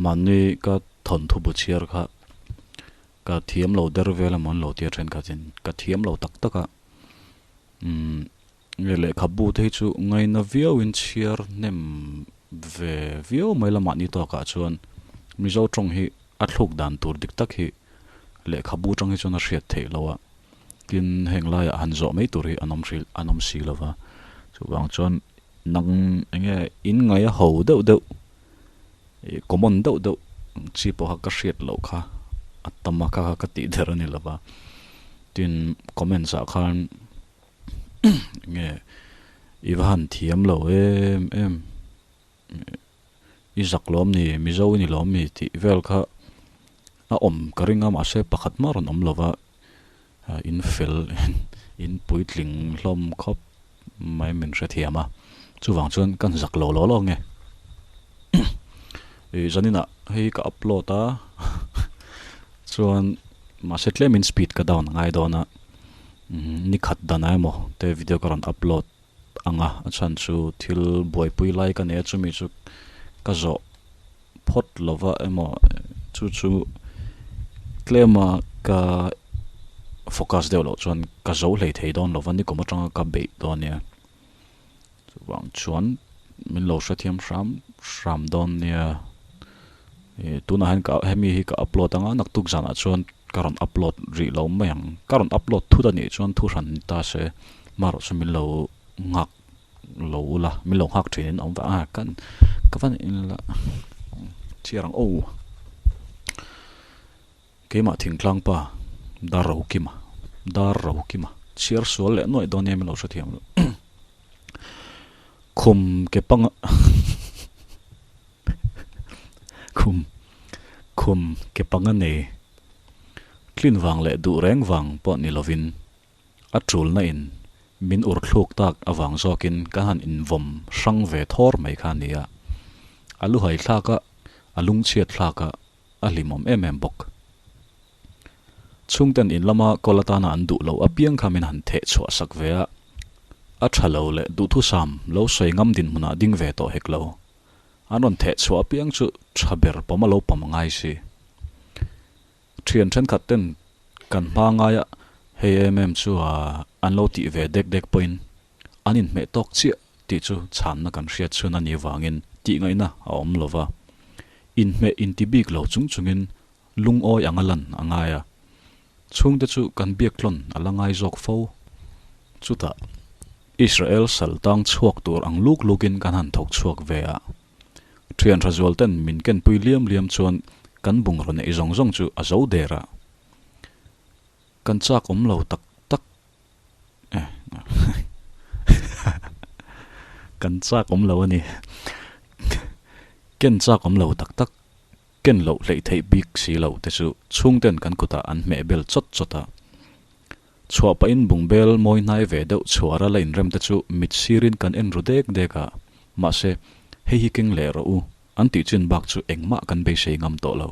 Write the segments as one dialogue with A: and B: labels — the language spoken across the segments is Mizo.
A: Mahni ka thawnthu bu chhiar kha ka thiam lo der vel emaw an lo tia thenkhatin ka thiam lo tak tak a. Umm nge lehkhabu te hi chu ngaina viauin chhiar hnem ve viau mai la mahni tawkah chuan Mizo tawng hi a thluk dan tur dik tak hi lehkhabu tang hi chuan a hriat theih loh a, tin heng laiah han zawh mai tur hi an awm hril an awm si lo va, chuvang chuan nang enge in ngaih a ho deuh deuh ih common deuh deuh chi pawh kha ka hriat loh kha a tam a kha kha ka tih der a ni lo va, tin comments ah khan enge i va han thiam lo em em. I zak lawm ni, Mizo i ni lawm mi tih vel kha a awm ka ring a, mahse pakhat mah rawn awm lova in fel in puitling hlawm khawp mai min hrethiam a, chuvang chuan kan zak lo law law nge. I zaninah hei ka upload a chuan mahse tlemin speed ka down a ngai dawn a, nikhat danah emaw te video ka rawn upload anga a chhan chu thil buaipui lai ka nei a chumi chu ka zawh phawt lova emaw chu chu tlema ka focus deuh loh chuan ka zo hlei thei dawn lova nikum atanga ka beih dawn nia chuvang chuan min lo hrethiam hram hram dawn nia ih tunah hian ka hemi hi ka upload anga naktuk zanah chuan ka rawn upload rih lo mai ang ka rawn upload thut a nih chuan thu hran ni ta se marawh chu min lo nghak lo ula min lo nghak thin in awm vah a kan ka van in la chhiar ang aw keimah thingtlang pa dar ro kima dar ro kima chhiar sual leh nuaih dawn nia min lo hrethiam lo khum ke panga Khum khum ke panga nei tlin vang leh duh reng vang pawh ni lovin a tulna in min ur thluk tak avang zawkin kan han invawm hrang ve thawr mai kha a ni a. A luhai thlak a, a lungchhiat thlak a, a hlimawm em em bawk. Chhungten in lama kawl atana an duh loh apiang kha min han theh chhuah sak ve a, a tha lo leh duhthusam lo sawi ngam dinhmunah ding ve tawh hek lo. An rawn theh chhuah apiang chu tha ber pawm a lo pawm a ngai si. Thian thenkhat ten kan hma ngaia hei em em chu an lo tih ve dek dek pawhin an inhmeh tawk chiah tih chu chhanna kan hriat chhun a nih vangin tih ngaihna a awm lo va. Inhmeh inti bik lo chung chungin lungawi anga lan a ngai a. Chhungte chu kan biak tlawn a la ngai zawk fo. Chutah Israel sal tang chhuak tur ang luk lukin kan han thawk chhuak ve a. Thian tha zual ten min kenpui liam liam chuan kan bungraw neih zawng zawng chu a zo der a. Kan chak awm lo tak tak eh kan chak awm lo a ni. Ken chak awm lo tak tak. Ken loh hleih theih bik si lo te chu chhungten kan kutah an hmeh bel chawt chawt a. Chhuah pahin bungbel mawi hnai ve deuh chhuara la inrem te chu mit sirin kan en ru dek dek a, mahse hei hi keng leh rawh u an tih chin bak chu engmah kan beisei ngam tawh lo.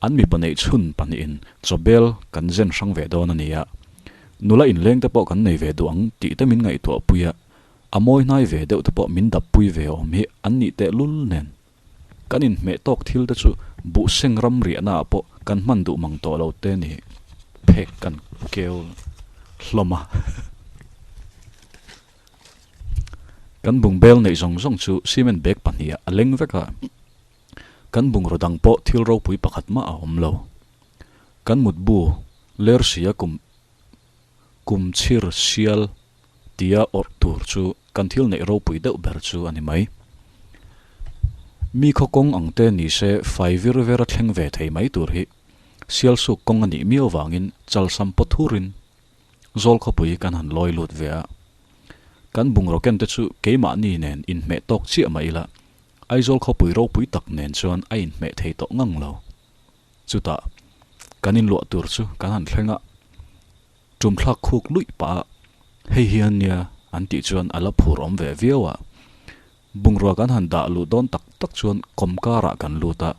A: An mipa neih chhun pahnihin chawbel kan zen hrang ve dawn a ni a, nula inleng te pawh kan nei ve duh ang tih te min ngaihtuah pui a, a mawi hnai ve deuh te pawh min dap pui ve awm hi an nih tehlul nen. Kan inhmeh tawk thil te chu buhseng ram riahna ah pawh kan hman duh mang tawh lo te ni phek kan keu hlawm a. Kan bungbel neih zawng zawng chu cement bag pahnih ah a leng vek a. Kan bungraw dang pawh thil ropui pakhat mah a awm lo. Kan mutbu ler sia kum kum chhir sial tia awrh tur chu kan thil neih ropui deuh ber chu a ni mai. Mi khaw kawng ang te ni se fai vir ver a thleng ve thei mai tur hi Sialsuk kawng a nih miau vangin chalsam pawt hurin zawl khawpui kan han lawi lut ve a. Kan bungraw ken te chu keimahni nen inhmeh tawk chiah mah ila Aizawl khawpui ropui tak nen chuan a inhmeh thei tawh ngang lo. Chutah kan inluah tur chu kan han thleng a. Tum thlak khuk luih pah a, hei hian nia an tih chuan a la phur awm ve viau a. Bungrua kan han dah luh dawn tak tak chuan kawm karah kan lut a,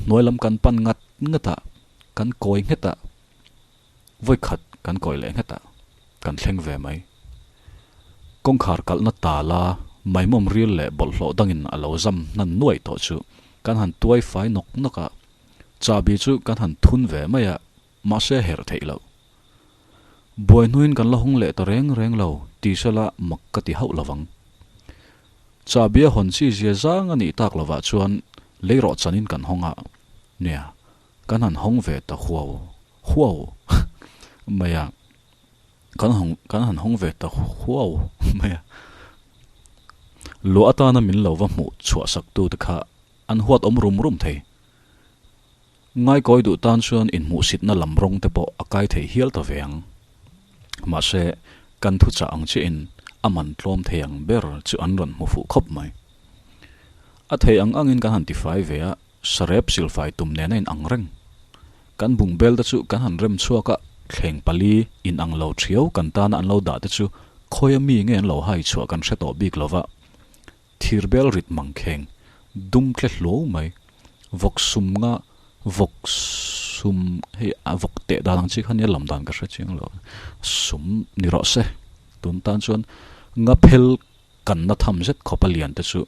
A: hnuai lam kan pan ngat ngat a, kan kawi nghet a, vawi khat kan kawi leh nghet a, kan thleng ve mai. Kawngkhar kalhna tala maimawm ril leh bawlhhlawh dangin a lo zam hnan nuaih tawh chu. Kan han tuai fai nawk nawk a, chahbi chu kan han thun ve mai a, mahse herh theih loh. Buai hnuin kan la hawng leh ta reng reng lo ti sela mak ka ti hauh lovang. Chahbi a hawn chi zia zang a nih tak lovah chuan leirawh chanin kan hawng a, nia, kan han hawng ve ta huau huau mai a. Kan hawng kan han hawng ve ta huau mai a. Luah atana min lo va hmuh chhuah sak tu te kha an huat awm rum rum thei. Ngaikawi duh tan chuan inhmuhsitna lam rawng te pawh a kai thei hial ta ve ang. Mahse, kan thuchah ang chiahin a man tlawm thei ang ber chu an rawn hmu fuh khawp mai. A thei ang angin kan han tifai ve a, sarep silfai tum nen a inang reng. Kan bung bel te chu kan han rem chhuak a, thleng pali inang lo thiau kan tana an lo dah te chu khawia mi nge an lo hai chhuah kan hre tawh bik lova. Thir bel rit mangkheng dum tle hluau mai. Vawk sum nga vawk sum hei a vawk teh dan ang chi kha nia lam dan ka hre chiang lo. Sum ni rawh se. Tun tan chuan nga phel kanna tham zet khawp a lian te chu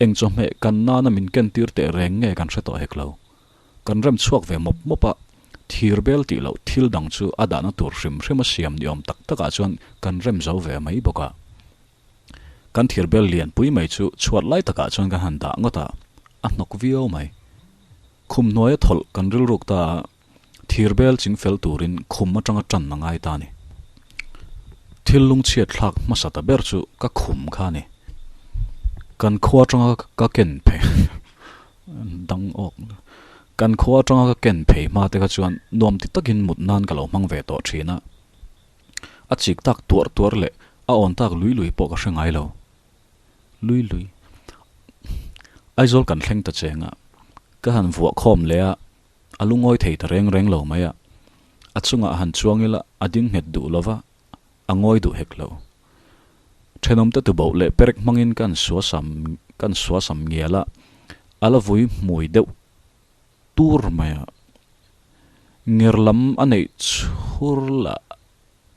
A: eng chawhmeh kan nana min ken tir teh reng nge kan hre tawh hek lo. Kan rem chhuak ve mawp mawp a, thir bel tih loh thil dang chu a dahna tur hrim hrim a siam ni awm tak takah chuan kan rem zo ve mai bawk a. Kan thir bel lian pui mai chu chhuat lai takah chuan kan han dah ngawt a, a hnawk viau mai. Khum hnuaia thawlh kan rilruk ta a, thir bel ching fel turin khum atanga tan a ngai ta a ni. Thil lungchhiat thlak hmasa ta ber chu ka khum kha a ni. Kan khua atanga ka ken phei dang awk kan khua atanga ka ken phei hma te kha chuan nuam ti takin mut nan ka lo hmang ve tawh thin a. A chik tak tuar tuar leh a awn tak lui lui pawh ka hre ngai lo. Lui lui. Aizawl kan thleng ta cheng a, ka han vuah khawm leh a, a lungawi thei ta reng reng lo mai a. A chungah han chuang ila a ding nghet duh lo va, a ngawi duh hek lo. Thenawmte tuboh leh perek hmangin kan suasam kan suasam ngial a, a la vui hmui deuh tur mai a. Nger lam a neih chhur lah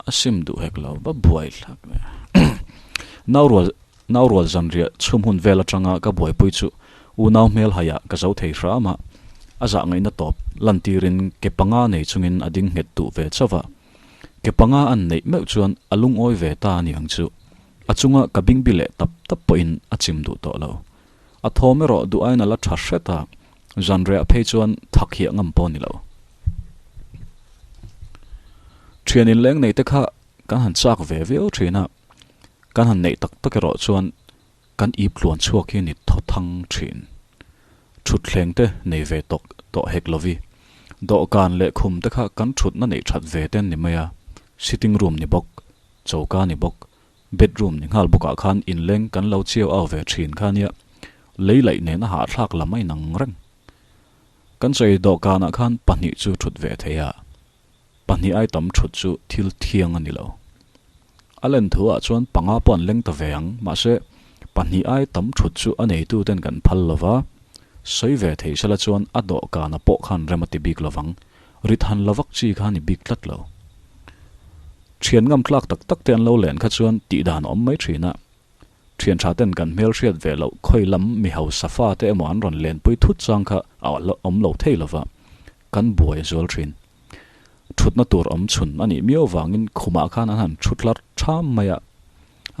A: a sim duh hek lo va buai thlak mai a. Naurual Naurual zanriah chhum hun vel atanga ka buaipui chu unau hmel haiah ka zo thei hram a, a zah ngaihna tawp lantirin ke panga nei chungin a ding nghet duh ve chauh a. Ke panga an neih meuh chuan a lungawi ve ta a ni ang chu. A chunga ka bingbi leh tap tap pawhin a chim duh tawh lo. A thawm erawh duh aiin a la tha hret a, zanriah phei chuan thak hiah ngam pawh a ni lo. Thian inleng nei te kha kan han chak ve viau thin a, kan han neih tak tak erawh chuan kan ip tluan chhuak hi a ni thaw thang thin. Thutthleng te nei ve tawk tawh hek lovi. Dawhkan leh khum te kha kan thutna neih that ve te an ni mai a, sitting room ni bawk, choka ni bawk, Bedroom ni nghal bawkah khan inleng kan lo chiau au ve thin kha nia, lei laih nen a hahthlak lam a inang reng. Kan chei dawhkanah khan pahnih chu thut ve thei a, pahnih ai tam thut chu thil thiang a ni lo. A len thu ah chuan panga pawh an leng ta ve ang, mahse pahnih ai tam thut chu a neitu ten kan phal lo va, sawi ve thei sela chuan a dawhkana pawh khan rem a ti bik lo vang, rit han la vak chi kha a ni bik tlat lo. Thian ngam tlak tak tak te an lo len kha chuan tih dan a awm mai thin a. Thian tha ten kan hmel hriat ve loh khawi lam mi hausa fa te emaw an rawn lenpui thut chang kha a awm lo thei lova, kan buai a zual thin. Thutna tur awm chhun a nih miau vangin khumah khan an han thu tlar tham mai a,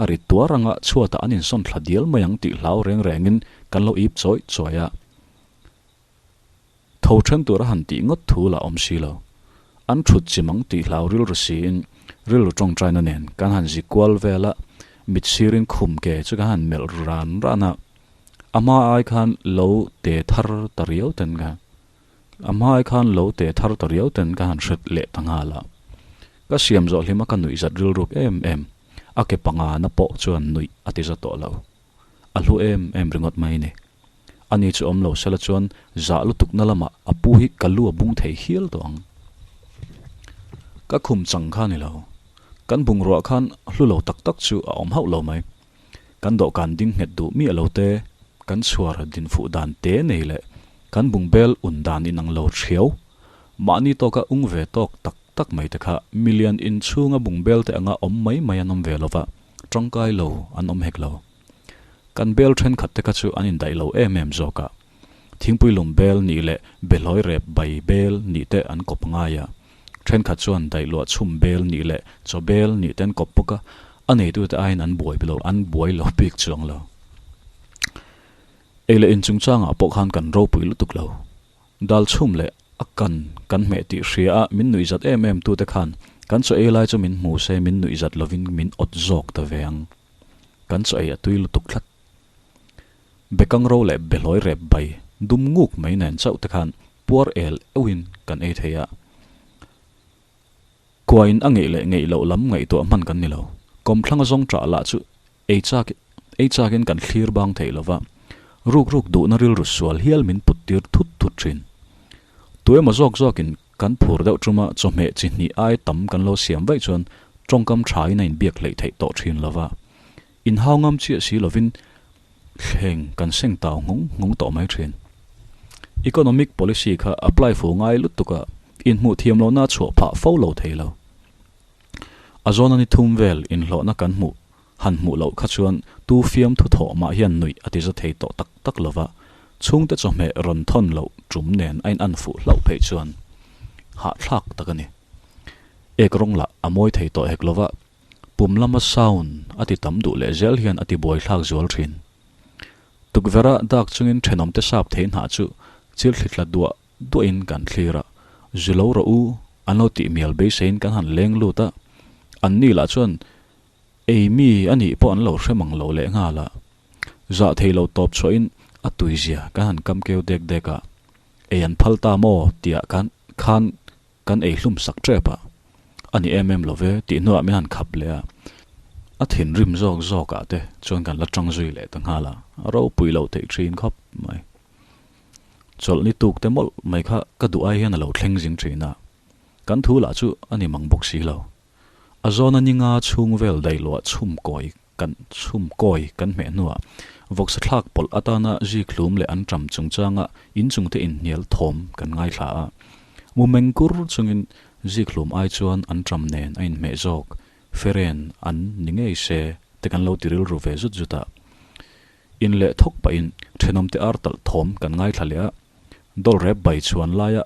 A: a ri tuar anga chhuatah an insawn thla dial mai ang tih hlau reng rengin kan lo ip chawi chawi a. Tho then tur a han tih ngawt thu lah awm si lo. An thut chim ang tih hlau rilru siin rilru tawngtaina nen kan han zi kual vel a, mit sirin khum ke chu kan han melh ran ran a. A hma ai khan lo te thar ta riau ten ka A hma ai khan lo te thar ta riau ten ka han hret leh ta nghal a. Ka siam zawh hlima ka nuih zat rilruk em em. A ke panga na pawh chuan nuih a ti za tawh lo. A hlu em em ringawt mai ni. Ani chu awm lo sela chuan zah lutuk na lamah a pu hi ka lu a bung thei hial tawh ang. Ka khum chang kha ni lo. Kan bungrua khan hlu lo tak tak chu a awm hauh lo mai. Kan dawhkan ding nghet duh miah lo te, kan chhuar din fuh dan te nei leh kan bungbel un dan inang lo thiau. Mahni tawka ung ve tawk tak tak mai te kha milian inchhunga bungbel te anga awm mai mai an awm ve lova, tangkai lo an awm hek lo. Kan bel thenkhat te kha chu an indaih lo em em zawk a. Thingpui lum bel nih leh behlawi rep bai bel nih te an kawp ngai a. Thenkhat chuan daihluah chhum bel nih leh chaw bel nih te an kawp bawk a, a neitute aiin an buai lo, an buai lo bik chuang lo. Ei leh in chungchangah pawh khan kan ropui lutuk lo. Dal chhum leh a kan kan hmeh tih hria a min nuih zat em em tute khan kan chaw ei lai chu min hmu se min nuih zat lovin min awt zawk ta ve ang. Kan chaw ei a tui lutuk tlat. Bekang ro leh behlawi rep bai dum nguk mai nen chauh te khan puar el euhin kan ei thei a. Kuain a ngeih leh ngeih loh lam ngaihtuah hman kan ni lo. Kawmthlang a zawng ṭah lah chu ei chak ei chakin kan thlir bang thei lo va, ruk ruk duhna rilru sual hial min put tir thut thut thin. Tu emaw zawk zawkin kan phur deuh ṭuma chawhmeh chi hnih ai tam kan lo siam vaih chuan ṭawngkam ṭhain a inbiak hleih theih tawh ṭhin lo va, inhau ngam chiah si lovin thleng kan seng tau nghung nghung tawh mai thin. Economic policy kha apply fu ngai lutuk a, inhmuh thiam lohna a chhuah phah fo lo thei lo. A zawn a ni thum vel inhlawhna kan hmuh han hmuh loh kha chuan tu fiam thu thawh mah hian nuih a ti za thei tawh tak tak lo va, chhungte chawhmeh rawn thawn loh tum nen a in an fuh hlauh pheih chuan hahthlak tak a ni. Ek rawng lah a mawi thei tawh hek lo va, pum lama sound a ti tam duh leh zel hian a ti buaithlak zual thin. Tukverh a dak chungin thenawmte sap thei hnah chu chil thli tla duah duahin kan thlir a, zu lo rawh u an lo tih mial beiseiin kan han leng lut a, an ni lah chuan ei mi a nih pawh an lo hre mang lo leh nghal a, zah thei lo tawp chhuahin a tuizia kan han kam keu dek dek a, ei an phal ta maw tiah khan khan kan ei hlum sak tep a, a ni em em lo ve tih hnuah min han khap leh a, a thinrim zawk zawk ah te chuan kan la tang zui leh ta nghal a, a ropui lo theih thin khawp mai. Chawlh ni tuk te mawlh mai kha ka duh ai hian a lo thleng zing thin a, kan thu lah chu a ni mang bawk si lo. A zawna ni nga chhung vel daih luah chhum kawi kan chhum kawi kan hmeh hnuah vawksa thlak pawlh atana zik hlum leh an ṭam chungchanga inchung te inhnial thawm kan ngaithla a. Mu meng kur chungin zik hlum ai chuan an ṭam nen a inhmeh zawk feren an ni ngei se te kan lo ti rilru ve zut zut a. In leh thawk pahin thenawmte ar talh thawm kan ngaithla leh a, dawlh rep bai chhuan laia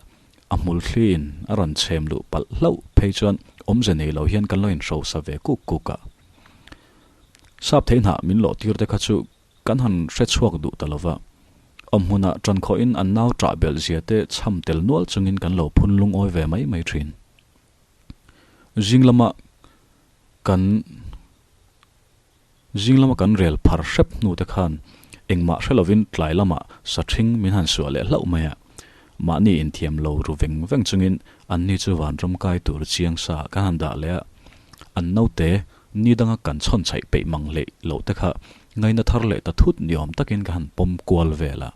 A: a hmul thliin a rawn chhem luh palh hlauh phei chuan awmze nei lo hian kan lo inhrosa ve kuk kuk a. Sap thei hnah min lawh tir te kha chu kan han hre chhuak duh ta lo va, awm hmunah ṭan khawhin an nau ṭah belh zia te chham tel nual chungin kan lo phun lungawi ve mai mai ṭhin. Zing lama kan. Zing lama kan rel phar hrep hnu te khan engmah hre lovin tlai lamah sa ṭhing min han suah leh hlauh mai a. Mahni inthiam lo ru veng veng chungin anni chu vanram kai tur chiang sa kan han dah leh a. An naute ni danga kan chhawn chhaih peih mang hleih loh te kha ngaina thar leh ta thut ni awm takin ka han pawm kual vel a.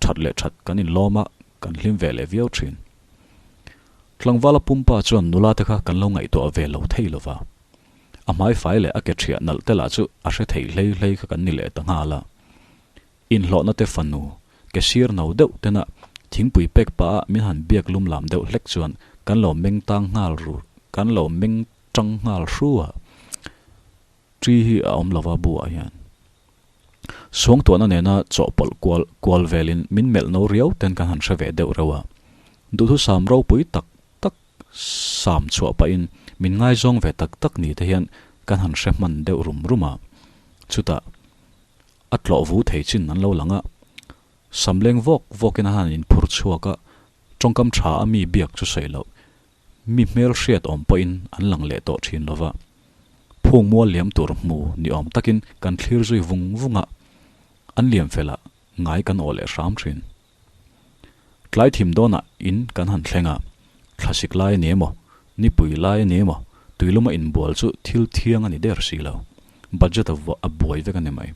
A: That leh that kan inlawm a, kan hlim ve leh viau thin. Tlangvala pumpa chuan nula te kha kan lo ngaihtuah ve lo thei lova. A hmai fai leh a ke ṭhiah nalh te lah chu a hre thei hlei hlei kha kan ni leh ta nghal a. Inhlawhna te fanu, ke sir no deuh tena thingpui pek pah a min han biak lum lam deuh hlek chuan kan lo meng tang nghal ru, kan lo meng tang nghal hru a. Ṭi hi a awm lova bu ah hian. Suangtuahna nena chawhpawlh kual kual velin min melh no riau ten kan han hre ve deuh reuh a. Duhthusam ropui tak tak sam chhuah pahin min ngaizawng ve tak tak ni te hian kan han hre hman deuh rum rum a. Chutah a tlawh vu thei chin an lo lang a, sam leng vawk vawkin a han inphur chhuak a, tawngkam tha a mi biak chu sawi loh, mi hmel hriat awm pawhin an lang leh tawh thin lo va. Phung mual liam tur hmu ni awm takin kan thlir zui vung vung a, an liam felah ngai kan awh leh hram thin. Tlai thim dawnah in kan han thleng a, thlasik lai a ni emaw, nipui lai a ni emaw, tuiluma inbual chu thil thiang a ni der si lo. Budget a a buai vek a ni mai.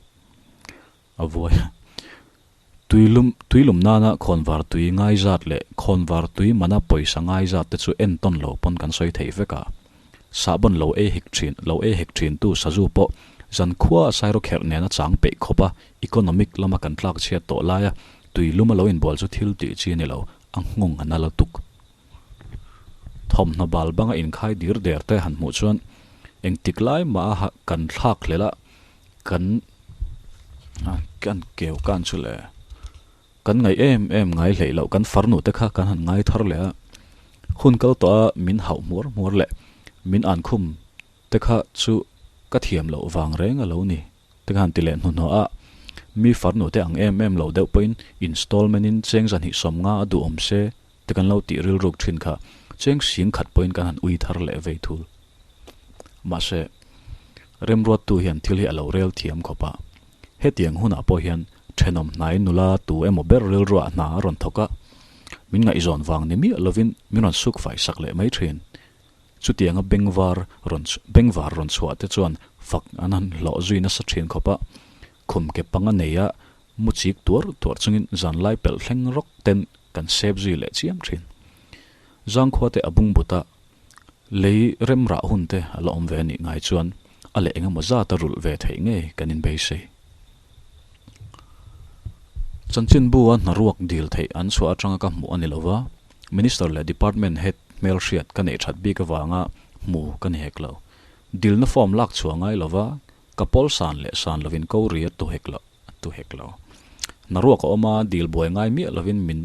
A: A vuai. Tuilum tuilum nana khawnvar tui ngai zat leh khawnvar tui mana pawisa ngai zat te chu entawn lo pawn kan sawi thei vek a. Sahbawn lo ei hek thin lo ei hek thin tu sazu pawh zankhua a sairawkherh nena chang peih khawp a economic lama kan tlak chhiat tawh laia tui luma lo inbual chu thil tih chi a ni lo, a nghawng a na lutuk. Thawmhnaw bal banga inkhai dir der te han hmuh chuan engtik lai mah a kan thlak hlel a, kan kan keu kan chu le. Kan ngaih em em ngai hleih loh kan farnu te kha kan han ngai thar leh a, hun kal tawh a min hauh hmuar hmuar leh min an khum te kha chu ka thiam loh vang reng a lo ni te kha han ti leh hnuhnawh a, mi farnu te ang em em lo deuh pawhin installment in cheng zahnih sawmnga a duh awm se te kan lo tih rilruk thin kha cheng sing khat pawhin kan han ui thar leh vei thul. Mahse, remruattu hian thil hi a lo rel thiam khawp a. Hetiang hunah pawh hian thenawm hnai nula tu emaw ber rilruah hna a rawn thawk a, min ngaihzawn vang ni miah lovin min rawn suk fai sak leh mai thin. Chutianga bengvar rawn bengvar rawn chhuah te chuan fak an han hlawh zui nasa thin khawp a, khum ke panga neia mu chik tuar tuar chungin zanlai pelh thleng rawk ten kan sep zui leh chiam thin. Zangkhua te a bungbut a, lei remrah hun te a la awm ve a nih ngai chuan a leh engemaw zat a rulh ve theih ngei kan inbeisei. Chanchinbu a hnaruak dil theih an chhuah atanga ka hmuh a ni lova, Minister leh Department Head hmelhriat ka neih that bik avanga hmu ka ni hek lo. Dilna form lak chhuah ngai lova, ka pawl san leh san lovin ko ri a tu hek lo, a tu hek lo. Hnaruak a awm a, dil buai ngai miah lovin min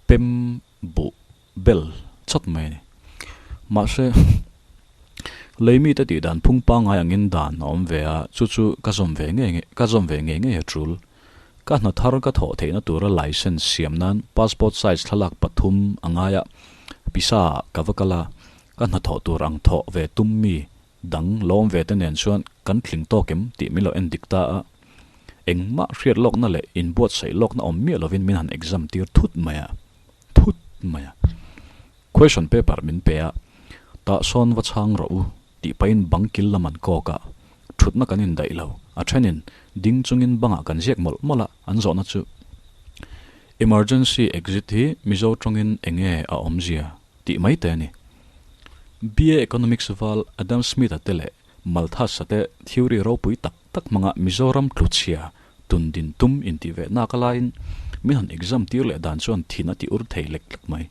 A: pem buh bel chawt mai a ni. Mahse, lei mite tih dan phung pangngai angin dan a awm ve a, chu chu ka zawm ve ngei ngei ka zawm ve ngei ngei a tul. Ka hna thar ka thawh theihna tura license siam nan passport size thlalak pathum a ngai a, pisa ah ka va kal a, ka hna thawh tur ang thawh ve tum mi dang lawm ve te nen chuan kan tling tawk em tih min lo en dik ta a. Engmah hriat lawkna leh inbuatsaih lawkna awm miah lovin min han exam tir thut mai a, thut mai a. Question paper min pe a, tah sawn va chhang rawh u tih pahin bang kil lam an kawk a, thutna kan indaih lo, a thenin ding chungin bangah kan ziak mawlh mawlh a, an zawhna chu Emergency exit hi Mizo tawngin enge a awmzia tih mai te a ni. BA Economics val Adam Smith-a te leh Malthus-a te theory ropui tak tak hmanga Mizoram tluchhia tun din tum intih ve nak alaiin min han exam tir leh dan chuan thin a ti ur thei lek lek mai.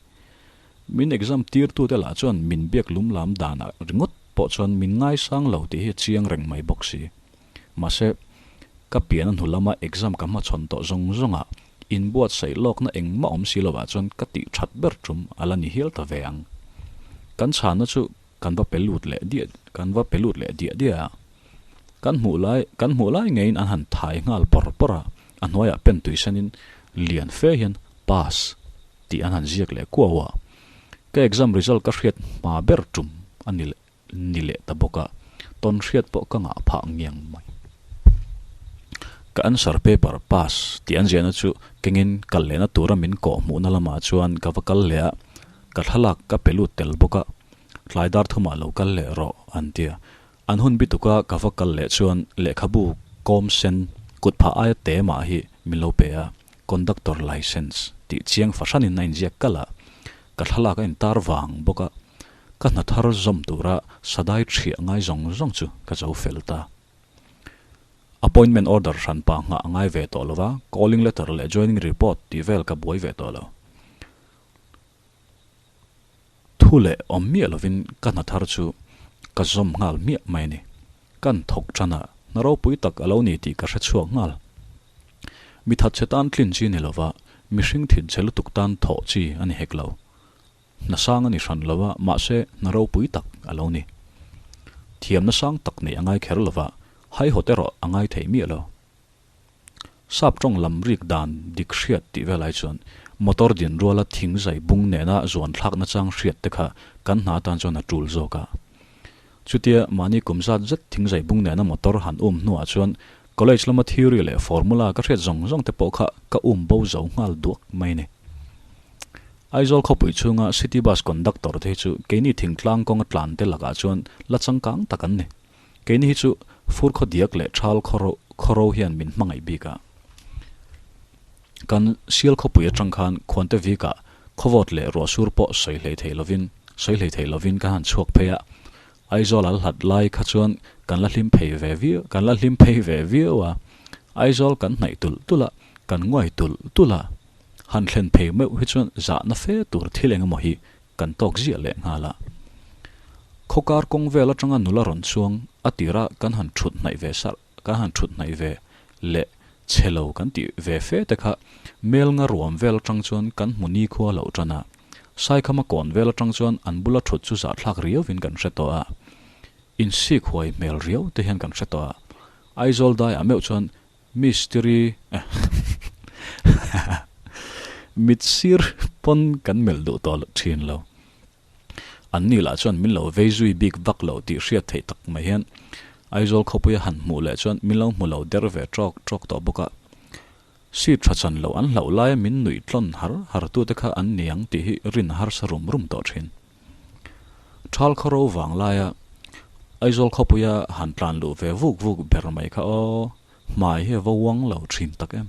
A: Min exam tirtute lah chuan min biak lum lam danah ringawt pawh chuan min ngaisang lo tih hi a chiang reng mai bawk si. Mahse, ka pian a hnu lama exam ka hmachhawn tawh zawng zawngah inbuatsaih lawkna engmah awm si lovah chuan ka tih that ber tum a la ni hial ta ve ang. Kan chhanna chu Kan va pe lut leh diah kan va pe lut leh diah diah a, kan hmuh lai kan hmuh lai ngeiin an han thai nghal pawr pawr a, a hnuaiah pen tui senin lian fe hian pass tih an han ziak leh kuau a. Ka exam result ka hriat hma ber tum a ni leh ni leh ta bawk a, tawn hriat pawh ka ngah phah ngiang mai. Ka answer paper pass tih an ziahna chu kengin kal lehna tura min kawh hmuhna lamah chuan ka va kal leh a, Ka thlalak ka pe lut tel bawk a, tlai dar thumah lo kal leh rawh an ti a. An hun bituka ka va kal leh chuan lehkhabu kawm sen kut phah aia te mah hi min lo pe a, conductor licence tih chiang fahranin a inziak kalh a, ka thlalak a intar vang bawk a, ka hna thar zawm tura sadai thiah ngai zawng zawng chu ka zo fel ta. Appointment order hran pa nghah a ngai ve tawh lo va, calling letter leh joining report tih vel ka buai ve tawh lo. Thu leh awm miah lovin ka hna thar chu ka zawm nghal hmiah mai a ni. Kan thawk tan a, hna ropui tak a lo ni tih ka hre chhuak nghal. Mi thatchhe tan tlin chi ni lova, mihring thinchhe lutuk tan thawh chi a ni hek lo. Hna sang a ni hran lo a, mahse hna ropui tak a lo ni. Thiamna sang tak neih a ngai kher lova, haihawt erawh a ngai thei miah lo. Sap tawng lam rik dan dik hriat tih vel ai chuan motor din ruala thing zai bung nena zuan thlak nachang hriat te kha kan hna atan chuan a tul zawk a. Chutia mahni kum zat zet thing zai bung nena motor han um hnuah chuan college lama theory leh formula ka hriat zawng zawng te pawh kha ka um bo zo nghal duak mai a ni. Aizawl khawpui chhunga city bus conductor te hi chu keini thingtlang kawnga tlan te lakah chuan la changkang tak an ni. Keini hi chu fur khaw diak leh thal khawro hian min hmangaih bik a. Kan sial khawpui atang khan khuante vikah khawvawt leh ruahsur pawh sawi hlei thei lovin sawi hlei thei lovin kan han chhuak phei a. Aizawl al hlat lai kha chuan kan la hlim phei ve viau kan la hlim phei ve viau a. Aizawl kan hnaih tulh tulh a, kan nguai tulh tulh a. Han thlen phei meuh hi chuan zahna fe tur thil engemaw hi kan tawk ziah leh nghal a. Khawkar kawng vel atanga nula rawn chuang a tira kan han thut hnaih ve sarh kan han thut hnaih ve leh Chhe lo kan tih ve fe te kha mel nga ruam vel atang chuan kan hmu nikhua loh tan a. Saikhama kawn vel atang chuan an bula thut chu zahthlak riauvin kan hre tawh a. Insik huai hmel riau te hian kan hre tawh a. Aizawl daiah meuh chuan Mistiri mit sir pawn kan melh duh tawh thin lo. An ni lah chuan min lo vei zui bik vak lo tih hriat theih tak mai hian Aizawl khawpuia han hmuh leh chuan min lo hmu lo der ve tawk tawk tawh bawk a. Seat tha chan loh an hlauh laia min nuih tlawn har har tute kha an ni ang tih hi rin a harsa rum rum tawh thin. Thal khaw ro vang laia Aizawl khawpuia han tlan luh ve vuk vuk ber mai kha aw, hmai hi a va uang lo thin tak em.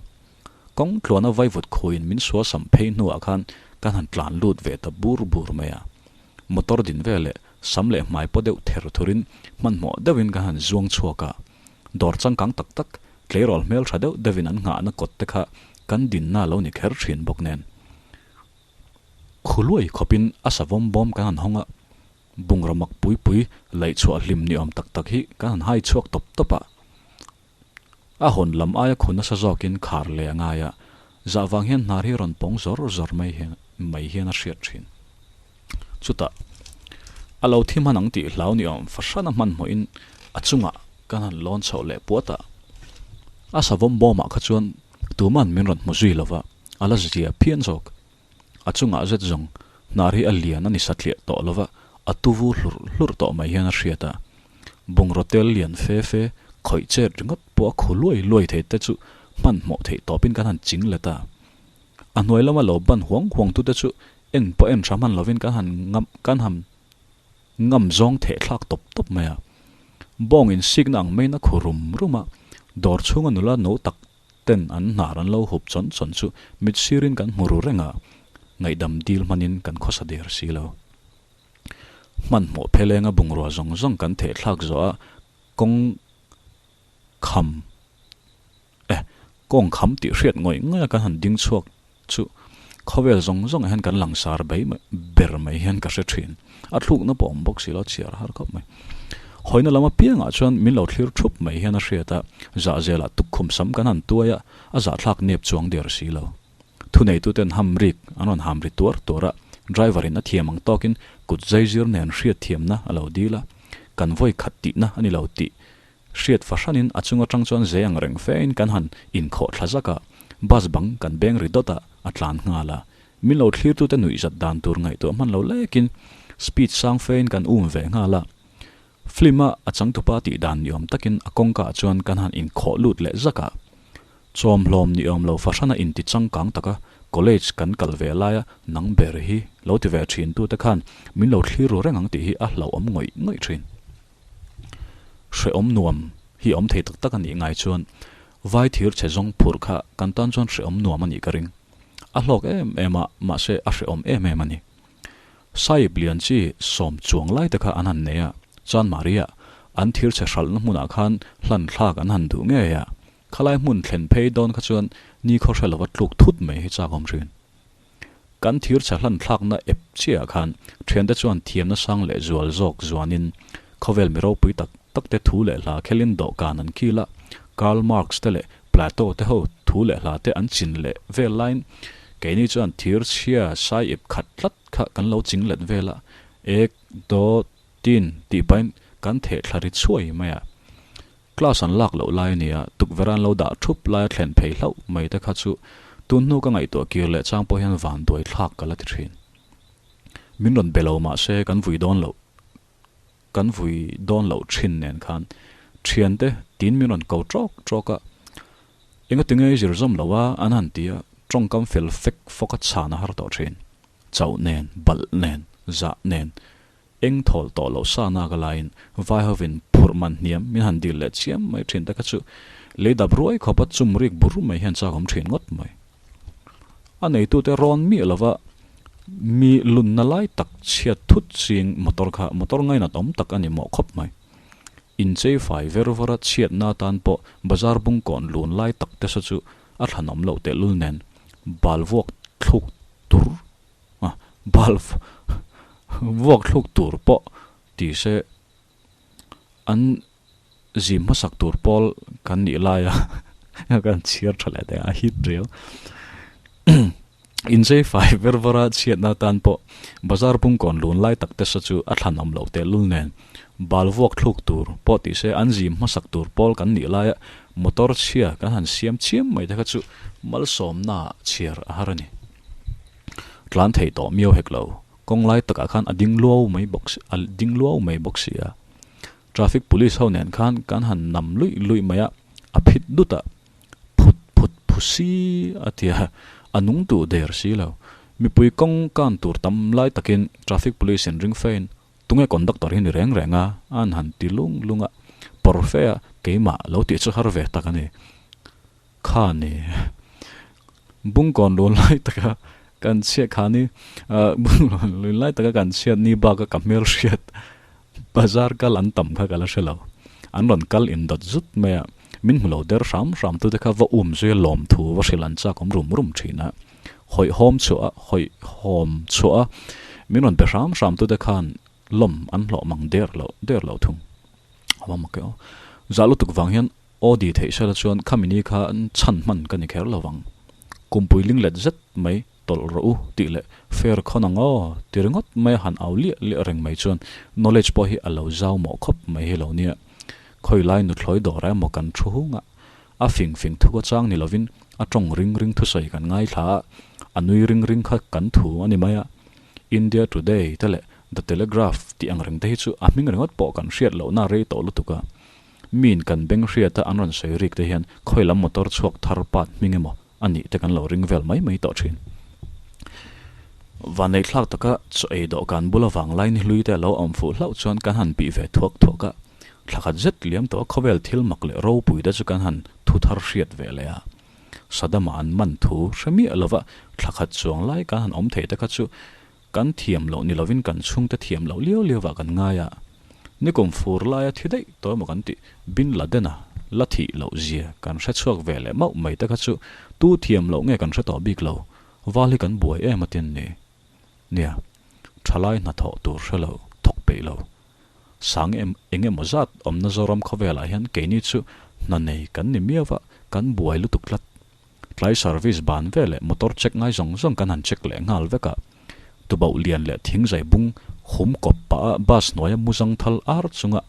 A: Kawng tluana vaivut khuin min sual sam phei hnuah khan kan han tlan lut ve ta bur bur mai a. Motor din veleh sam leh hmai paw deuh ther thurin hmanhmawh deuhin kan han zuang chhuak a. Dawr changkang tak tak, tleirawl hmeltha deuh deuhin an nghahna kawt te kha kan dinna lo ni kher thin bawk nen. Khuluai khawpin a savawm bawm kan han hawng a, bungraw mak pui pui laih chhuah hlim ni awm tak tak hi kan han hai chhuak tawp tawp a. A hawn lam aia khu nasa zawkin khar leh a ngai a, zah vang hian hnar hi rawn pawng zawr zawr mai hian mai hian a hriat thin. Chutah, a lo thi hman ang tih hlau ni awm fahrana hmanhmawhin a chungah kan han lawn chhoh leh puat a. A savawm bawmah kha chuan tuman min rawn hmu zui lova, a la zia phian zawk. A chungah zet zawng hnar hi a lian a ni satliah tawh lova, a tuvu hlurh hlurh tawh mai hian a hriat a. Bungraw tel lian fe fe khawih chet ringawt pawh a khu luai luai thei te chu hmanhmawh theih tawpin kan han ching let a. A hnuai lama lo ban huang huang tute chu en pawh en hra hman lovin kan han ngam kan han ngam zawng theh thlak tawp tawp mai a. Bawng insikna ang maiin a khu rum rum a, dawr chhunga nula no tak ten an hnar an lo hup chawn chawn chu mit sirin kan hmu ru reng a, ngaihdam dil hmanin kan khawsa der si lo. Hmanhmawh phelenga bungrua zawng zawng kan theh thlak zawh a, kawng kham eh kawng kham tih hriat ngawih ngawih a kan han ding chhuak chu khawvel zawng zawngah hian kan langsar bai ber mai hian ka hre thin. A thlukna pawh awm bawk si lo, chhiar har khawp mai. Hawina lam apiangah chuan min lo thlir thup mai hian a hriat a, zahzelah tukkhum sam kan han tuai a, a zahthlak nep chuang der si lo. Thuneituten hamrik an rawn ham ri tuar tuar a, driver in a thiam ang tawkin kut zaizir nen hriat thiamna a lo dil a, kan vawi khat tihna a ni lo tih hriat fahranin a chung atang chuan zei ang reng fein kan han inkhawh thla zak a, bus bang kan beng ri dawt a, a tlan nghal a. Min lo thlirtute nuihzat dan tur ngaihtuah hman lo lekin speed sang fein kan um ve nghal a. Film-a a changtupa tih dan ni awm takin a kawngkaah chuan kan han inkhawh lut leh zak a. Chawmhlawm ni awm lo fahrana inti changkang taka college kan kal ve laia nang ber hi lo ti ve thin tute khan min lo thlir ru reng ang tih hi a hlauhawm ngawih ngawih thin. Hrehawm nuam hi awm thei tak tak a nih ngai chuan vai thir chhe zawng phurh kha kan tan chuan hrehawm nuam a nih ka ring. A hlawk em em a, mahse a hrehawm em em a ni. Sahib lian chi sawm chuang lai te kha an han nei a, chuan Maria, an thir chhe hralhna hmunah khan hlan thlak an han duh ngei a, khalai hmun thlen phei dawn kha chuan ni khaw hre lova tluk thut mai hi chak awm thin. Kan thir chhe hlan thlakna ep chiahah khan thiante chuan thiamna sang leh zual zawk zuanin khawvel mi ropui tak tak te thu leh hla khelin dawhkan an kil a, Karl Marx te leh Plato te ho thu leh hla te an chin leh vel laiin keini chuan thir chhia sai ip khat tlat kha kan lo ching let vel a, ek, do, tin tih pahin kan theh thla ri chhuai mai a. Class an lak loh lai a nia, tukverh an lo dah thup laia thlen phei hlauh mai te kha chu tun hnu ka ngaihtuah kir leh chang pawh hian van duai thlak ka la ti thin. Min rawn be lo mah se kan vui dawn loh kan vui dawn loh thin nen khan thiante tin min rawn ko tawk tawk a, engatinge i zir zawm lo a an han ti a, tawngkam fel fek fawk a chhan a har tawh thin. Chauh nen, balh nen, zah nen, eng thawl tawh loh sa nak a laiin vai hovin phurh man hniam min han dil leh chiam mai thin te kha chu lei dap ruai khawpa chum rik bur mai hian chak awm thin ngawt mai. A neitute rawn miah lova mi lunna lai tak chhiat thut ching motor kha motor ngainat awm tak a ni mawh khawp mai. Inchei fai ver vawra chhiatna atan pawh bazar bungkawn lun lai tak te saw chu a thlanawm loh tehlul nen bal vuak thluk tur a bal vuak thluk tur pawh ti se an zim hmasak tur pawl kan nih laia Kan chhiar tha leh teh a hit riau. Inchei fai ver vara chhiatna tan pawh bazar pungkawn lun lai tak te sa chu a thlan awm loh tehlul nen bal vuak thluk tur pawh tih se an zim hmasak tur pawl kan nih laia motor chhia kan han siam chiam mai te kha chu malsawmna chhiar a har a ni. Tlan thei tawh miau hek lo. Kawng lai takah khan a ding luau mai bawk a ding luau mai bawk si a. Traffic police ho nen khan kan han nam luih luih mai a, a phit dut a, phut phut phu si a ti a, a nung duh der si lo. Mipui kawng kan tur tam lai takin traffic police in ring fein tunge conductor hi ni reng reng a, an han ti lung lung a, pawr fe a keimah lo tih chu har ve tak a ni. Kha ni Bungkawn lun lai taka kan chhiat kha ni Bungkawn lun lai taka kan chhiat ni baka ka hmel hriat bazar kal an tam kha ka la hre lo. An rawn kal indawt zut mai a, min hmu lo der hram hram tute kha va um zui a lawm thu va hrilh an chak awm rum rum thin a. Hawihhawm chhuah a, hawihhawm chhuah a min rawn pe hram hram tute khan lawm an hlawh mang der lo der lo thung. A va mak e aw. Zah lutuk vang hian Aw di theih sela chuan khami ni kha chhan hman ka ni kher lo vang. Kumpui ling let zet mai tawlh rawh u tih leh fair khawn ang aw ti ringawt mai a han au liah liah reng mai chuan knowledge pawh hi a lo zau mawh khawp mai hi lo nia. Khawi lai nuthlawi dawr emaw kan thu hung a, a fing fing thu ka chang ni lovin a tawng ring ring thusawi kan ngaithla a, a nui ring ring kha kan thu a ni mai a. India Today te leh The Telegraph tih ang reng te hi chu a hming ringawt pawh kan hriat lohna rei tawh lutuk a. Miin kan beng hriata an rawn sawi rik te hian khawi lam motor chhuak thar pat hming emaw a nih te kan lo ring vel mai mai tawh thin. Vaneihthlak taka chaw ei dawhkan bula vanglai ni hlui te a lo awm fuh hlauh chuan kan han bih ve thuak thuak a, thla khat zet liam tawh a khawvel thil mak leh ropui te chu kan han thu thar hriat ve leh a. Saddam-a an man thu hre miah lova thla khat chuang lai kan han awm thei te kha chu Kan thiam loh ni lovin kan chhungte thiam loh liau liauah kan ngai a, nikum fur laia thi daih tawh emaw kan tih Bin Laden-a la thih loh zia kan hre chhuak ve leh mauh mai te kha chu tu thiam loh nge kan hre tawh bik lo, val hi kan buai em atin ni. Nia, thalai hnathawh tur hre lo, thawk peih lo. Sang em eng emaw zat awmna Zoram khawvelah hian keini chu hna nei kan ni miau va, kan buai lutuk tlat. Tlai service ban ve leh motor check ngai zawng zawng kan han check leh nghal vek a. Tubauh lian leh thingzai bung hum kawp pah a bus hnuaia muzang thal ar chunga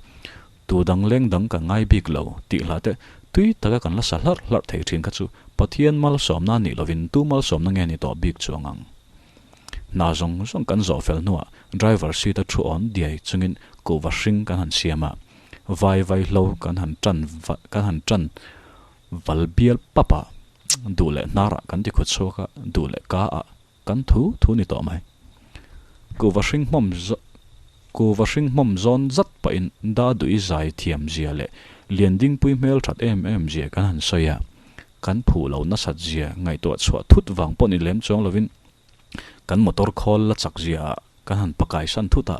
A: tu dang leng dang ka ngai bik lo tih hlah te tui taka kan la sa hlarh hlarh thei thin kha chu Pathian malsawmna nih lovin tu malsawmna nge ni tawh bik chuang ang. Hna zawng zawng kan zawh fel hnuah driver seat a thu awn diai chungin kuhva hring kan han siam a, vai vai hlo kan han tan kan han tan Val bial pap a, duh leh hnarah kan ti khaw chhuak a, duh leh ka ah kan thu thu ni tawh mai. Kuhva hring hmawm kuhva hring hmawm zawn zat pahin da duh i zai thiam zia leh Liandingpui hmel that em em zia kan han sawi a, kan phuh lo nasat zia ngaihtuah chhuah thut vang pawh ni lem chuang lovin kan motor khawl la chak zia ah kan han pakai san thut a,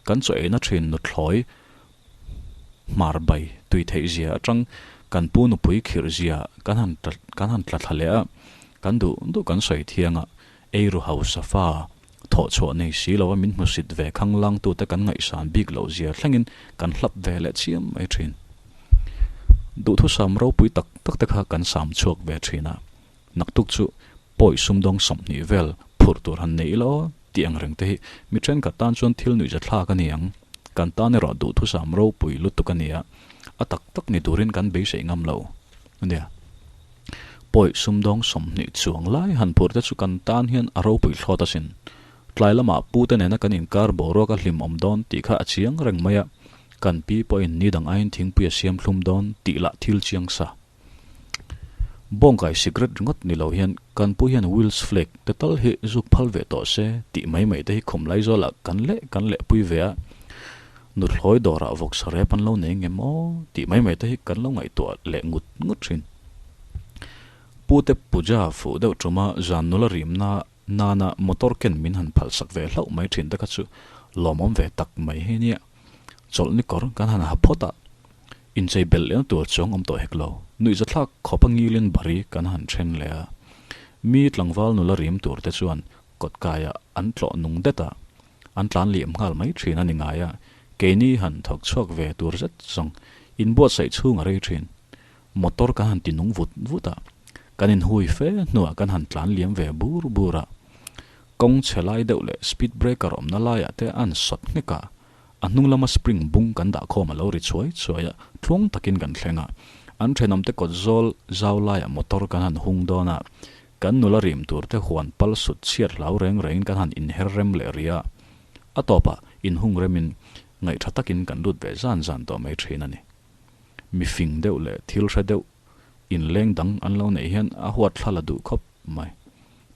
A: kan chaw eina thin nuthlawi Hmar bai tui theih zia atang kan pu nupui khirh zia kan han kan han tla thla leh a, kan duh duh kan sawi thiang a, eiru hausa fa thawh chhuah nei si lo a min hmusit ve khang lang tute kan ngaihsan bik loh zia thlengin kan hlap ve leh chiam mai thin. Duhthusam ropui tak tak te kha kan sam chhuak ve thin a, naktuk chu pawi sumdawng 20 vel phurh tur han nei ila aw tih ang reng te hi mi thenkhat tan chuan thil nuihza thlak a ni ang. Kan tan erawh duhthusam ropui lutuk a ni a, a tak tak ni turin kan beisei ngam lo a nia. Pawi sumdawng 20 chuang lai han phurh te chu kan tan hian a ropui thlawt asin. Tlai lamah pute nena kan inkar boruak a hlim awm dawn tih kha a chiang reng mai a, kan pi pawhin ni dang aiin thingpui a siam thlum dawn tih lah thil chiang sa. Bawngkai cigarette ringawt ni lo hian kan pu hian Wills Flake te tal hi zuk phal ve tawh se tih mai mai te hi khum lai zawlah kan leh kan leh pui ve a, nuthlawi dawrah vawksa rep an lo nei ngem aw tih mai mai te hi kan lo ngaihtuah leh ngut ngut thin. Pute puja fuh deuh tuma zan nula rimna nana motor ken min han phalsak ve hlauh mai thin te kha chu lawmawm ve tak mai hi nia. Chawlh ni kawr kan han ha phawt a, inchei belh lehna tur chuang awm tawh hek lo. Nuihzathlak khawp a ngilin bari kan han then leh a. Mi tlangval nula rim tur te chuan kawtkaiah an tlawh nung det a, an tlan liam nghal mai thin a ni ngai a, keini han thawk chhuak ve tur zet zawng inbuatsaih chhung a rei thin. Motor kan han ti nung vut vut a, kan inhui fe hnuah kan han tlan liam ve bur bur a. Kawng chhe lai deuh leh speed breaker awmna laiah te a han sawt nghek a, a hnung lama spring bung kan dah khawm a lo ri chhuai chhuai a, tluang takin kan thleng a. An thenawmte kawt zawl zau laiah motor kan han hung dawn a, kan nula rim tur te huan pal sut chhiat hlau reng rengin kan han inher rem leh rih a. A tawpah inhung remin ngaihṭha takin kan lut ve zan zan tawh mai ṭhin a ni. Mi fing deuh leh thil hre deuh inleng dang an lo neih hian a huat thla la duh khawp mai.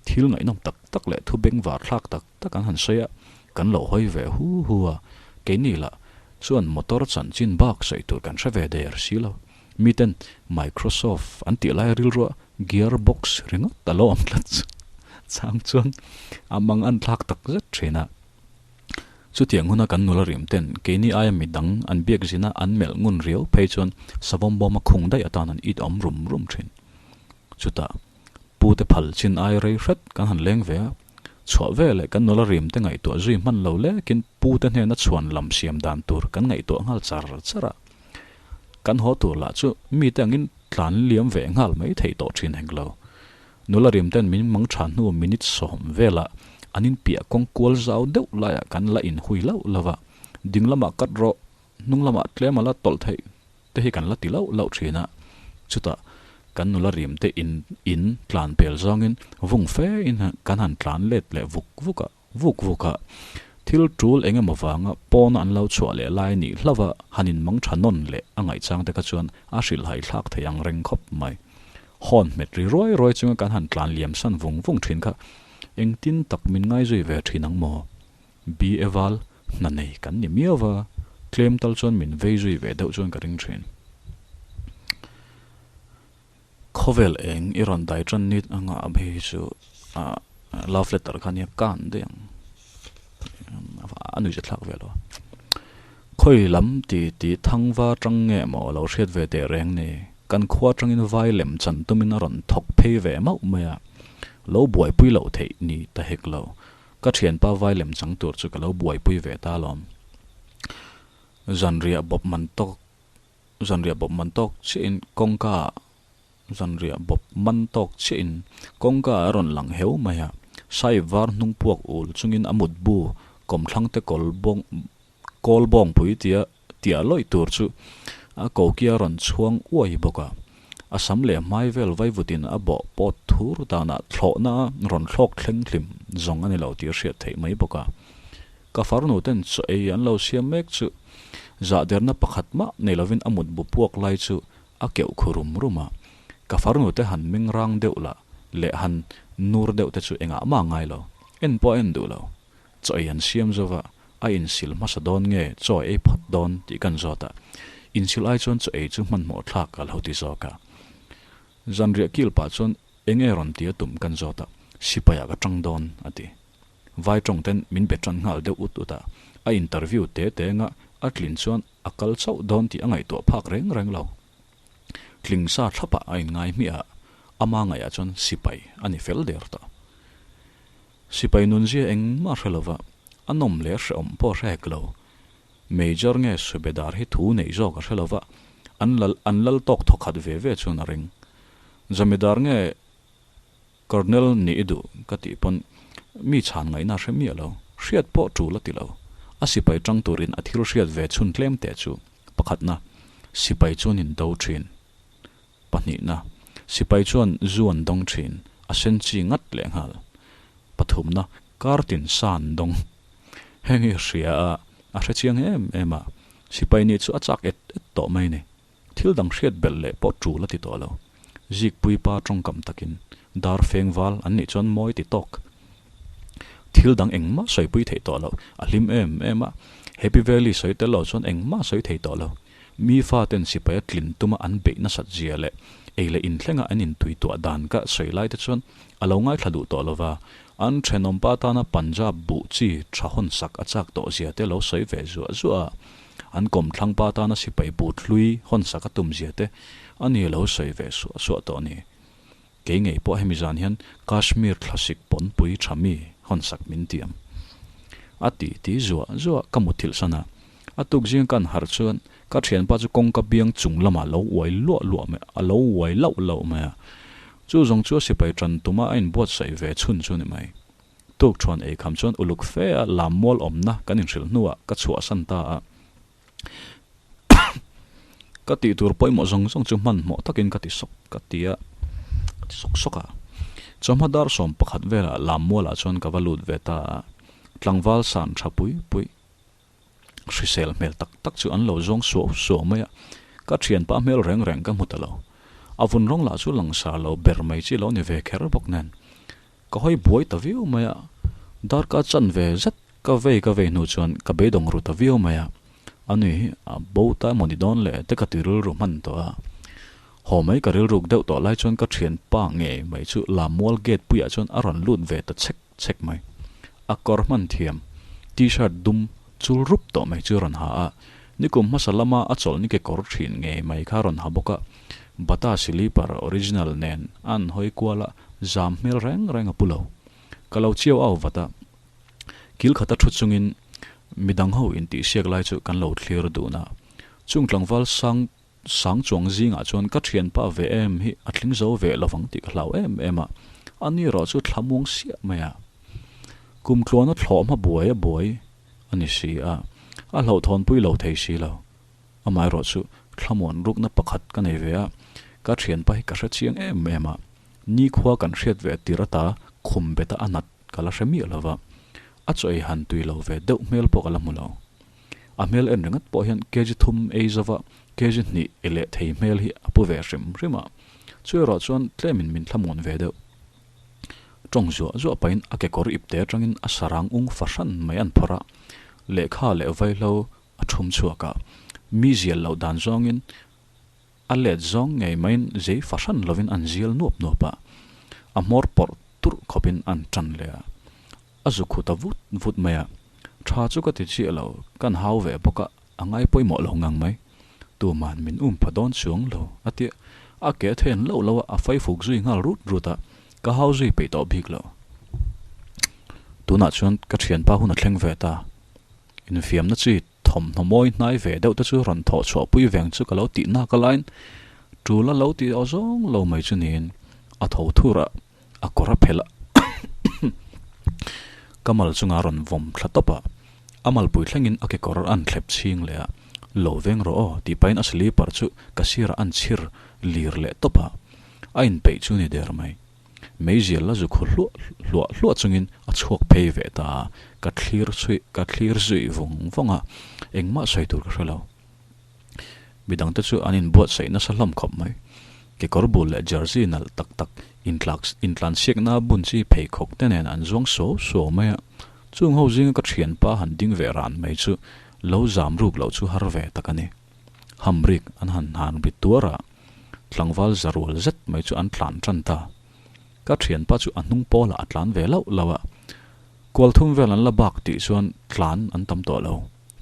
A: Thil ngaihnawm tak tak leh thu bengvar thlak tak tak an han sawi a, kan lo hawi ve hu hu a, keini lah chuan motor chanchin bak sawi tur kan hre ve der si lo. Miten Microsoft an tih lai rilruah gear box ringawt a lo awm tlat chu chang chuan a mang an thlak tak zet thin a. Chutiang huna kan nula rim ten keini aia midang an biak zina an melh ngun riau phei chuan savawm bawma khung daih atan an it awm rum rum thin. Chutah Pu te phal chin ai rei hret kan han leng ve a, chhuah ve leh kan nula rim te ngaihtuah zui hman lo lekin Pu te hnena chhuan lam siam dan tur kan ngaihtuah nghal char char a. Kan haw tur lah chu mite angin tlan liam ve nghal mai thei tawh thin hek lo. Nula rim ten min mang tha hnu minute sawm velah an inpiah kawng kual zau deuh laiah kan la inhui lauh lauh a, ding lamah kat rawh, hnung lamah tlem a la tawlh theih te hi kan la ti lauh lauh thin a. Chutah kan nula rim te in in tlan pel zawngin vung fe in kan han tlan let leh vuk vuk a. Vuk vuk a, thil tul eng emaw vanga pawna an lo chhuah leh lai nih hlauh a, han in mang tha nawn leh a ngaihchang te kha chuan a hrilhhai thlak thei ang reng khawp mai. Hawn hmet ri ruai ruai chunga kan han tlan liam san vung vung thin kha engtin tak min ngaizui ve thin ang maw? Bi e val, hna nei kan ni miau va, tlem tal chuan min vei zui ve deuh chuan ka ring thin. Khawvel eng i rawn dai tan nit anga a phei chu love letter kha nia kan daih ang a nuih zathlak ve lo a. Khawi lam ti ti thangva tang nge maw lo hriat ve teh reng ni kan khua tangin vai lem chan tumin a rawn thawk phei ve mauh mai a, lo buaipui loh theih ni ta hek lo. Ka thianpa vai lem chang tur chu ka lo buaipui ve ta alawm. Zanriah bawp man tawk Zanriah bawp man tawk chiahin kawngka Zanriah bawp man tawk chiahin kawngka a rawn lang heu mai a, Sai var hnung puak ul chungin a mutbu kawmthlangte kawl bawng kawl bawngpui tia tia lawih tur chu a kokia rawn chhuang uai bawk a. A sam leh hmai vel vaivutin a bawh pawt thur danah thlawhna rawn thlawk thleng hlim zawng a ni lo tih a hriat theih mai bawk a. Ka farnu ten chaw ei an lo siam mek chu zahderna pakhat mah nei lovin a mutbu puak lai chu a keuh khu rum rum a. Ka farnu te han meng rang deuh lah leh han nur deuh te chu engah mah ngai lo. En pawh a en duh lo. Chaw ei an siam zova a insil hmasa dawn nge chaw ei phawt dawn tih kan zawt a. Insil ai chuan chaw ei chu hmanhmawh thlak a lo ti zawk a. Zanriah kil pah chuan enge rawn ti a tum kan zawt a, sipai ah ka tang dawn a ti. Vai tawng ten min be tan nghal deuh ut ut a, a interview te te nga a tlin chuan a kal chauh dawn tih a ngaihtuah phak reng reng lo. Tling sa thlapah a inngai hmiah a, ama ngaihah chuan sipai a ni fel der tawh. Sipai nunzia engmah hre lova, a nawm leh hrehawm pawh a hre hek lo. Major nge Subedar hi thu neih zawk a hre lova, an lal an lal tawk thawkhat ve ve chuan a ring. Zamidar nge Colonel nih i duh ka tih pawn mi chhan ngaihna a hre miah lo, hriat pawh tul a ti lo. A sipai tang turin a thil hriat ve chhun tlem teh chu, pakhatna, sipai chuan in do thin. Pahnihna, sipai chuan zu an dawng thin, a sen chi ngat leh nghal. Pathumna, kar tin sa an dawng. Heng hi hria a, a hre chiang em em a, sipai nih chu a chak et et tawh mai ni. Thil dang hriat belh leh pawh tul a ti tawh lo. Zikpui pa tawngkam takin dar feng val an nih chuan mawi ti tawk. Thil dang engmah sawipui theih tawh lo, a hlim em em a. Happy Valley sawi tel lo chuan engmah sawi thei tawh lo. Mi faten sipai a tlin tuma an beih nasat zia leh ei leh inthlenga an intuituah dan ka sawi lai te chuan a lo ngaithla duh tawh lo va. An thenawm pa tana Punjab buh chi tha hawn sak a chak tawh zia te lo sawi ve zuah zuah a. An kawmthlang pa tana sipai but hlui hawn sak a tum zia te a ni lo sawi ve suah suah tawh a ni. Kei ngei pawh hemi zan hian Kashmir thlasik pawnpui tha mi hawn sak min tiam. A ti ti zuah zuah ka muthilh san a. A tuk zing kan harh chuan ka thianpa chu kawngka biang chung lamah lo uai luah luah mai a lo uai lauh lauh mai a. Chu zawng chu a sipai tan tuma a inbuatsaih ve chhun chu ni mai. Tuk thuan ei kham chuan uluk fe a lam mual awmna kan inhrilh hnuah ka chhuahsan ta a. Ka tih tur pawimawh zawng zawng chu hmanhmawh takin ka ti sawk ka ti a, ka ti sawk sawk a. Chawhma dar 11 velah lam mualah chuan ka va lut ve ta a. Tlangval san tha pui pui hrisel hmel tak tak chu an lo zawng suau suau mai a, ka thianpa hmel reng reng ka hmu ta lo. A vun rawng lah chu langsar lo ber mai chi lo ni ve kher bawk nen. Ka hawi buai ta viau mai a, darkar chanve zet ka vei ka vei hnu chuan ka beidawng ru ta viau mai a, a nui hi a bo ta emaw ni dawn le te ka ti rilru hman tawh a. Haw mai ka rilruk deuh tawh lai chuan ka thianpa ngei mai chu Lammual gate puiah chuan a rawn lut ve ta chek chek mai. A kawr hman thiam T-shirt dum chul rup tawh mai chu rawn ha a, nikum hmasa lama a chawlhni kekawr thin ngei mai kha rawn ha bawk a, Bata silipar original nen a an hawi kual a, zam hmel reng reng a pu lo. Ka lo chiau au vat a, kil khata thu chungin midang ho intihsiak lai chu kan lo thlir dun a. Chung tlangval sang sang chuang zingah chuan ka thianpa ve em hi a tling zo ve lovang tih ka hlau em em a, a ni erawh chu thlamuang siah mai a. Kum tluana thlawh hma buai a buai a ni si a, a hlauhthawnpui lo thei si lo. Amaherawh chu thlamuan rukna pakhat ka nei ve a, ka thianpa hi ka hre chiang em em a, nikhua kan hriat ve tir ata khum beta a nat ka la hre miah lo va, a chaw ei han tui lo ve deuh hmel pawh ka la hmu lo. A hmel en ringawt pawh hian kg thum ei zova kg hnih e leh thei hmel hi a pu ve hrim hrim a, chu erawh chuan tlemin min thlamuan ve deuh. Tawng zuah zuah pahin a kekawr ipte atangin a sarang ung fahran mai an phawrh a, lehkha leh vaihlo a thum chhuak a, mi zial loh dan zawngin a let zawng ngei maiin zei fahran lovin an zial nuap nuap a, a hmawr pawrh turh khawpin an tan leh a, a zu khu ta vut vut mai a, tha chu ka ti chiah lo, kan hau ve bawk a, a ngai pawimawh lo ngang mai, tuman min um pha dawn chuang lo a tia, a ke then loh lo a, a faifuk zui nghal rut rut a, ka hau zui peih tawh bik lo. Tunah chuan ka thianpa hun a thleng ve ta. Infiamna chi thawmhnaw mawi hnai ve deuh te chu rawn thawh chhuah pui veng chu ka lo tih nak a laiin tul a lo tih aw zawng lo mai chu niin a tho thur a, a kawr a phelh a ka mal chunga rawn vawm thla tawp a, a malpui thlengin a kekawr an thlep chhing leh a, lo veng rawh aw tih pahin a slipper chu ka sirah an chhir lir leh tawp a, a inpeih chu ni der mai. Meizial la zu khu hluah hluah hluah chungin a chhuak phei ve ta a, ka thlir chhuih ka thlir zui vawng vawng a, engmah sawi tur ka hre lo. Midangte chu an inbuatsaih nasa hlawm khawp mai. Kekawr bul leh jersey nalh tak tak intlak intlansiakna bun chi pheikhawk te nen an zuang suau suau mai a, chung ho zinga ka thianpa han ding ve ran mai chu lo zam ruk loh chu har ve tak a ni. Hamrik an han han ri tuar a. Tlangval za rual zet mai chu an tlan tan ta. Ka thianpa chu a hnung pawlah a tlan ve lauh lauh a. Kual thum vel an la bak tih chuan tlan an tam tawh lo.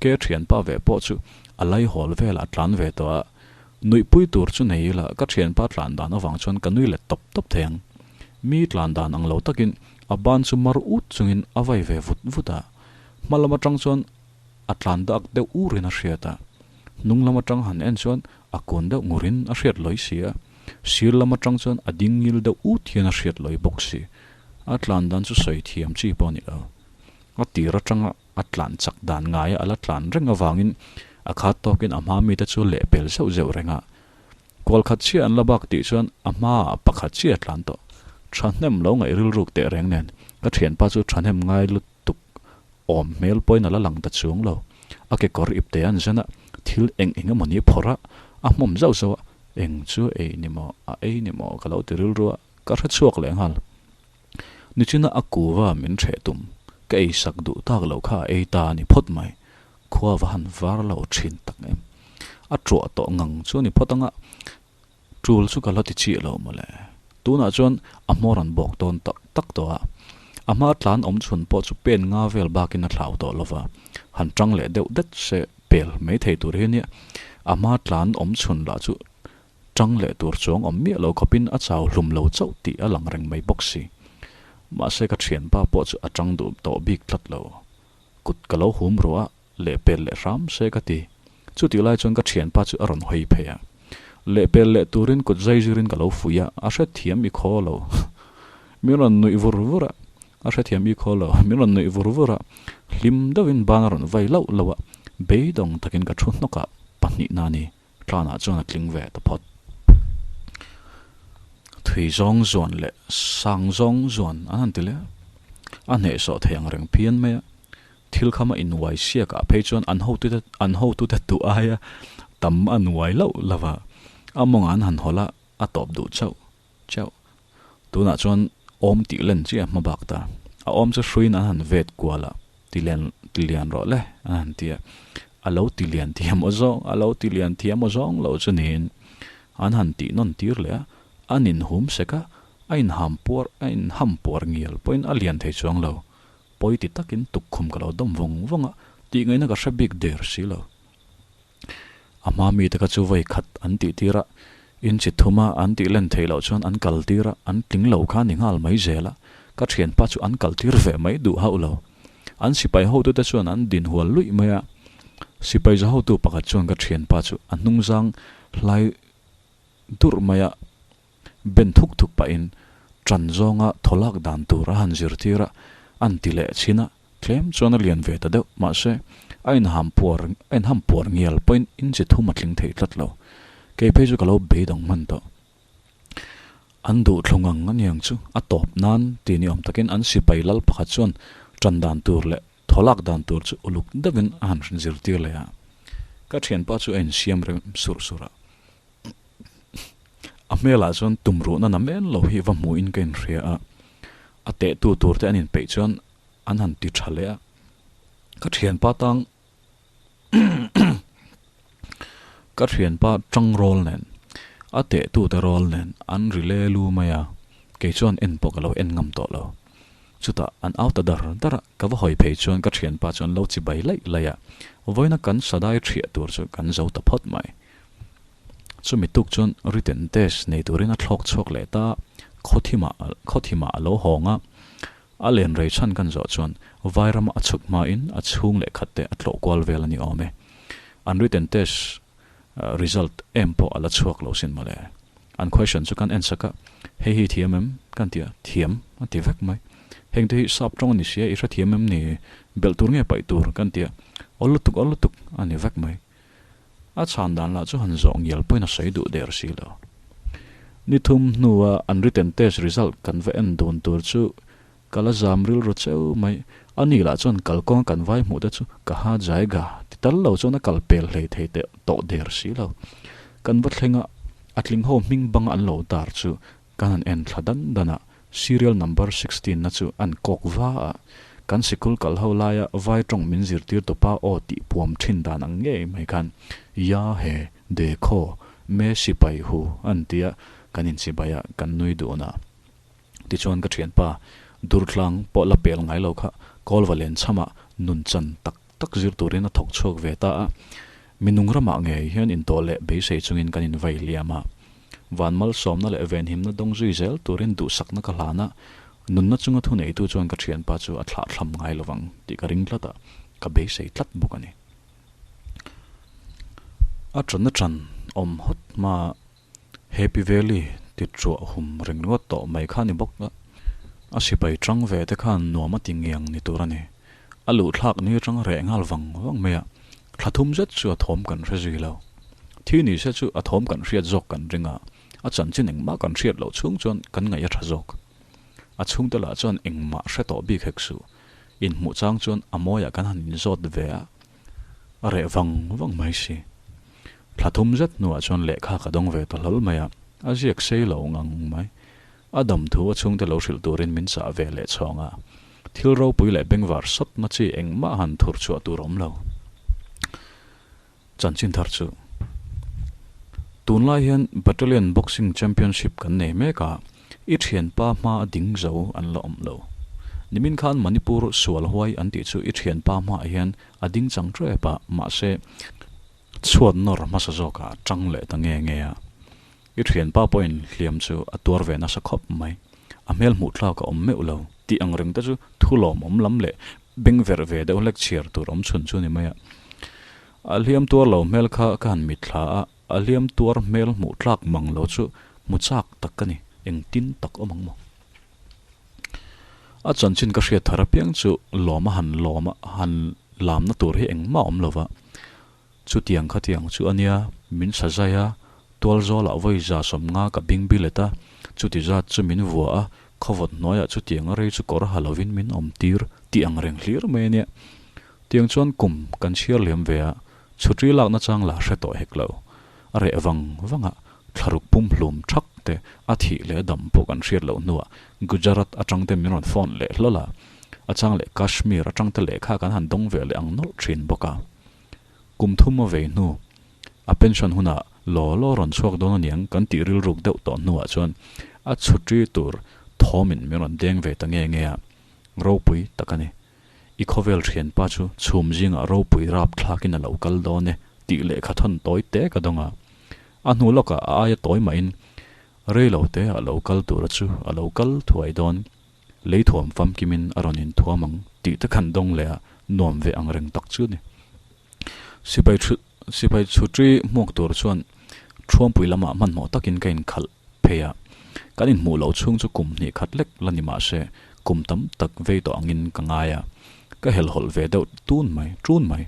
A: Ke thianpa ve pawh chu a lai hawl velah a tlan ve tawh a. Nuihpui tur chu nei ila ka thianpa tlan dan avang chuan ka nui let tawp tawp thei ang. Mi tlan dan ang lo takin a ban chu mar ut chungin a vai ve vut vut a. Hma lam atang chuan a tlan dak deuh urin a hriat a. Hnung lam atang han en chuan a kawn deuh ngurin a hriat lawi si a, sir lam atang chuan a ding ngil deuh ut hian a hriat lawi bawk si. A tlan dan chu sawi thiam chi pawh a ni lo. A tir atanga a tlan chak dan ngaia a la tlan reng avangin a khat tawkin a hma mite chu leh pel zeuh zeuh reng a. Kual khat chiah an la bak tih chuan a hmaah pakhat chiah a tlan tawh. Thahnem lo ngaih rilruk teh reng nen ka thianpa chu thahnem ngai lutuk awm hmel pawhin a la lang ta chuang lo. A kekawr ipte an zen a, thil eng eng emaw ni phawrh a, a hmawm zauh zauh a, eng chu ei ni maw, a ei ni maw ka lo ti rilru a, ka hre chhuak leh nghal. Nichina a kuva min hreh tum, ka ei sak duh tak lo kha a ei ta a ni phawt mai. Khua va han var lo thin tak em. A tuah tawh ngang chu a ni phawt ang a, Tul chu ka la ti chiah lo mawle. Tunah chuan a hmawr an bawk dawn tak tak tawh a. A hma tlan awm chhun pawh chu pen nga vel bakin a thlau tawh lova. Han tang leh deuh det se pel mai thei tur hi ania. A hma tlan awm chhun lah chu tang leh tur chuang awm miah lo khawpin a chau hlum lo chauh tih a lang reng mai bawk si. Mahse ka thianpa pawh chu a tang duh tawh bik tlat lo. Kut ka lo hum ruah a. lehpel leh hram se ka ti. Chutih lai chuan ka thianpa chu a rawn hawi phei a. Lehpel leh turin kut zai zirin ka lo fuih a, a hrethiam i khaw lo. Min rawn nuih vur vur a, a hrethiam i khaw lo. Min rawn nuih vur vur a, hlim deuhin ban a rawn vai lauh lauh a, beidawng takin ka thu hnawk a, pahnihna a ni. Tlanah chuan a tling ve ta phawt. Thui zawng zuan leh sang zawng zuan an han ti leh a, a hnehsawh thei ang reng phian mai a. Thil khama inuai siakah phei chuan an hotute an hotute duh aia tam a nuai loh lo va, a mawngah an han hawlh a, a tawp duh chauh chauh. Tunah chuan awm tih len chiah a hma bak ta. A awm chu hruiin an han vet kual a, ti lian ti lian rawh le an han ti a. A lo ti lian thiam aw zawng a lo ti lian thiam aw zawng lo chu niin an han tih nawn tir leh a, an inhum sek a, a inham puar a inham puar ngial pawhin a lian thei chuang lo. Pawi ti takin tukkhum ka lo dawm vawng vawng a, tih ngaihna ka hre bik der si lo. A hma mite kha chu vawi khat an tih tir a, in chi thum a an tih len theih loh chuan an kal tir a, an tling lo kha ni nghal mai zel a, ka thianpa chu an kal tir ve mai duh hauh lo. An sipai hotute chuan an din hual luih mai a, sipai za hotu pakhat chuan ka thianpa chu a hnungzang hlai durh mai a, Ben thuk thuk pahin ṭan zawnga thawlak dan tur a han zirtir a, an ti leh chhin a, tlem chuan a lian ve ta deuh. Mahse, a inham puar a inham puar ngial pawhin inchi thum a tling thei tlat lo. Kei phei chu ka lo beidawng hman tawh. An duh thlung ang aniang chu a tawp nan ti ni awm takin an sipai lal pakhat chuan ṭan dan tur leh thawlak dan tur chu uluk deuhin a han zirtir leh a. Ka ṭhianpa chu a insiam rem surh surh a. A hmelah chuan tumruhna na men lo hi va hmuhin ka inhria a, a tehtu tur te an inpeih chuan an han ti tha leh a, ka thianpa tang ka thianpa tang rawl nen a tehtu te rawl nen an ri le lu mai a, kei chuan en pawh ka lo en ngam tawh lo. Chutah an au ta dar dar a, ka va hawi phei chuan ka thianpa chuan lo chibai laih laih a, vawiina kan sadai thiah tur chu kan zo ta phawt mai. Chumi tuk chuan written test nei turin a thlawk chhuak leh ta, khawthimah khawthimah a lo hawng a, a len rei chhan kan zawh chuan Vairama a chhuk hmain a chhung leh khat te a tlawh kual vel a ni awm e. An written test result em pawh a la chhuak lo sin mawle. An question chu kan en sak a, hei hi thiam em? Kan ti a, thiam a ti vek mai. Heng te hi sap tawng a ni sia, i hrethiam em ni? Belh tur nge paih tur? Kan ti a, aw lutuk aw lutuk a ni vek mai. A chhan dan lah chu han zawh ngial pawhin a sawi duh der si lo. Ni thum hnua an written test result kan va en dun tur chu ka la zam rilru cheu mai. A ni lah chuan kalkawnga kan vai hmuh te chu ka ha jaiga ti tal lo chuan a kal pel hlei thei teh tawh der si lo. Kan va thleng a, a tling ho hming banga an lo dar chu kan han en thla dan dan a, serial number 16 na chu an kawk va a, kan sikul kal ho laia vai tawng min zirtir tupa aw tih puam thin dan ang ngei mai khan ya he dekho me sipai hu an tia kan inchibai a kan nui dun a. Tichuan ka thianpa Durtlang pawh la pel ngai lo kha Kawlva len chhamah nun chan tak tak zir turin a thawk chhuak ve ta a, mi nung ramah ngei hian intawh leh beisei chungin kan invai liam a. Van malsawmna leh venhimna dawng zui zel turin duhsakna ka hlan a, nunna chunga thuneitu chuan ka thianpa chu a thlahthlam ngai lovang tih ka ring tlat a, ka beisei tlat bawk a ni. A tana tan awm hawt hma Happy Valley ti truah hum reng ringawt tawh mai kha a ni bawk a, a sipai tang ve te khan nuam a ti ngiang ni tur a ni. A luhthlak ni atang reh nghal vang vang mai a, thla thum zet chu a thawm kan hre zui lo. Thi ni se chu a thawm kan hriat zawk kan ring a, a chanchin engmah kan hriat loh chhung chuan kan ngaih a tha zawk. A chhungte lah chuan engmah hre tawh bik hek suh. Inhmuh chang chuan a mawiah kan han inzawt ve a, a reh vang vang mai si. Thla thum zet hnuah chuan lehkha ka dawng ve ta hlawl mai a, a ziak sei lo ngang mai. A dam thu a chhungte lo hrilh turin min chah ve leh chhawng a, thil ropui leh bengvar sawtna chi engmah han thur chhuah tur awm lo. Chanchin thar chu Tunlai hian Battalion Boxing Championship kan nei mek a, i thianpa hma a ding zo an la awm lo. Nimin khan Manipur sual huai an tih chu i thianpa hmaah hian a ding chang tep a, mahse chhuat nawr hmasa zawkah a tang leh ta nge nge a. I thianpa pawhin hliam chu a tuar ve nasa khawp mai. A hmel hmuh thlak a awm meuh lo tih ang reng te chu thu lawmawm lam leh. bengverh ve deuh hlek chhiar tur awm chhun chu a ni mai a. A hliam tuar lo hmel kha ka han mitthla a, a hliam tuar hmel hmuh tlak mang lo chu hmu chak tak ka ni, engtin tak awm ang maw? A chanchin ka hriat thar apiang chu lawm a han lawm a, han lamna tur hi engmah a awm lo va. Chutiang khatiang chu a nia, min sa zai a, tual zawlah vawi 150 ka bing bilet a, chuti zat chu min vua a, khawvawt hnuaiah chutiang a rei chu kawr ha lovin min awm tir tih ang reng hlir mai a nia. Tiang chuan kum kan chhiar liam ve a, chhutri lakna chang la hre tawh hek lo. A reh vang vang a, thlaruk pumhlum thak te a thih leh a dam pawh kan hriat loh hnuah Gujarat atang te min rawn phone leh hlawl a, a chang leh Kashmir atang te lehkha kan han dawng ve leh ang nawlh thin bawk a. Kum thum a vei hnu, a pension hunah law law rawn chhuak dawn aniang kan tih rilruk deuh tawh hnuah chuan a chhutri tur thawmin min rawn deng ve ta nge nge a, ropui tak a ni. I khawvel thianpa chu chhum zingah ropui rap thlakin a lo kal dawn e tih lehkha thawn tawi te ka dawng a. A hnu lawkah a aia tawi mahin rei lo te a lo kal tura chu a lo kal thuai dawn. Lei thuam famkimin a rawn inthuam ang tih te khan dawng leh a nuam ve ang reng tak chu a ni. Sipai thu sipai chhutri hmuak tur chuan Thuampui lamah hmanhmawh takin ka inkhalh phei a. Kan inhmuh loh chhung chu kum hnih khat lek la ni mah se kum tam tak vei tawh angin ka ngai a. Ka helhawlh ve deuh tun mai tun mai.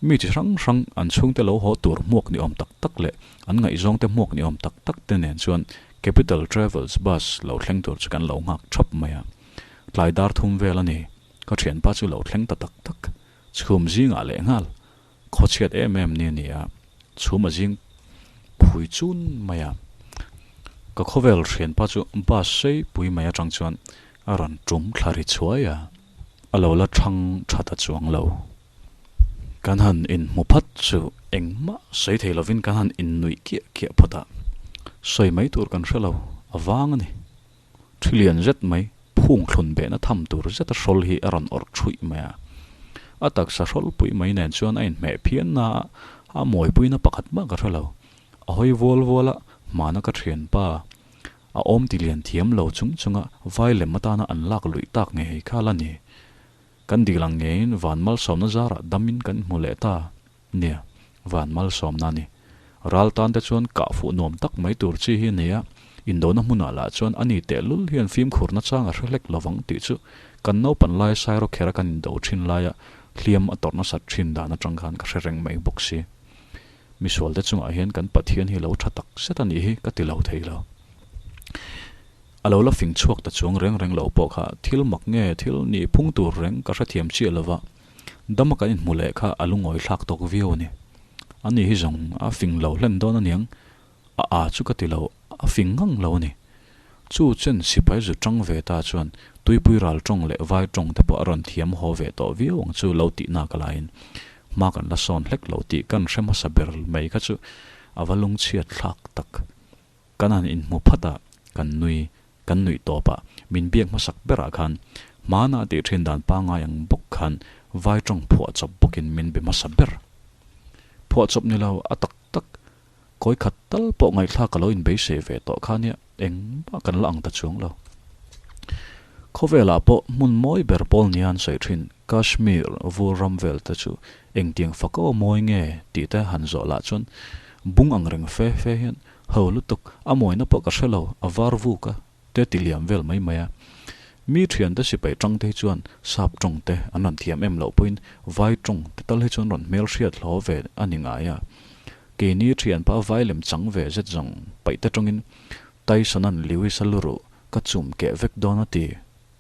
A: Mi chi hrang hrang an chhungte lo haw tur hmuak ni awm tak tak leh an ngaihzawngte hmuak ni awm tak tak te nen chuan Capital Travels bus lo thleng tur chu kan lo nghak thap mai a. Tlai dar thum vel a ni. Ka thianpa chu lo thleng ta tak tak. Chhum zingah leh nghal. Khawchhiat em em ni a ni a, chhum a zing phui chun mai a. Ka khawvel thianpa chu bus sei pui mai atang chuan a rawn tum thla ri chhuai a, a lo la thang tha ta chuang lo. Kan han inhmu phat chu engmah sawi thei lovin kan han innuih kiah kiah phawt a, sawi mai tur kan hre lo, a vang a ni. Thi lian zet mai, phung thlun behna tham tur zeta hrawl hi a rawn awrh thuih mai a. A taksa hrawl pui mai nen chuan a inhmeh phian na a, a mawipuina pakhat mah ka hre lo. A hawi vual vual a, hmana ka thianpa a awm ti lian thiam lo chung chunga vai lem atana an lak luih tak ngei kha la ni. Kan dil ang ngeiin van malsawmna zarah damin kan hmu leh ta. Nia, van malsawmna a ni. Ral tan te chuan kah fuh nuam tak mai tur chi hi a ni a, indona hmunah lah chuan a ni tehlul hian fimkhurna chang a hre hlek lovang tih chu kan naupan lai Sairawkhera kan indo thin laia hliam a tawrh nasat thin dan atang khan ka hre reng mai bawk si. Misual te chungah hian kan Pathian hi lo tha tak zet a nih hi ka ti lo thei lo. A lo la fing chhuak ta chuang reng reng lo pawh kha thil mak nge thil nih phung tur reng ka hrethiam chiah lova, dama kan inhmu leh kha a lungawi thlak tawk viau a ni. Ani hi zawng a fing lo hlen dawn aniang, a a chu ka ti lo, a fing ngang lo a ni. Chu chen sipai zu tang ve ta chuan tuipui ral tawng leh vai tawng te pawh a rawn thiam haw ve tawh viau ang chu lo tih nak alaiin hma kan la sawn hlek lo tih kan hre hmasa ber mai kha chu a va lungchhiat thlak tak. Kan han inhmu phat a, kan nui, kan nuih tawp a, min biak hmasak berah khan hmana tih thin dan pangngai ang bawk khan vai tawng phuah chawp bawkin min be hmasa ber. Phuah chawp ni lo, a tak tak, kawi khat tal pawh ngaihthlak ka lo inbeisei ve tawh kha nia, engmah kan la ang ta chuang lo. Khawvelah pawh hmun mawi ber pawl nia an sawi thin, Kashmir vur ram vel te chu engtiang fak aw mawi nge tih te han zawh lah chuan bung ang reng fe fe hian ho lutuk a mawina pawh ka hre lo a var vuk a te ti liam vel mai mai a. Mi thian te sipai tang te hi chuan sap tawng te an rawn thiam em loh pawhin vai tawng te tal hi chuan rawn hmel hriat hlaw ve a ni ngai a. Keini thianpa vai lem chang ve zet zawng paih te tawngin Tyson-a'n Lewis-a luruh ka chum keh vek dawn a ti.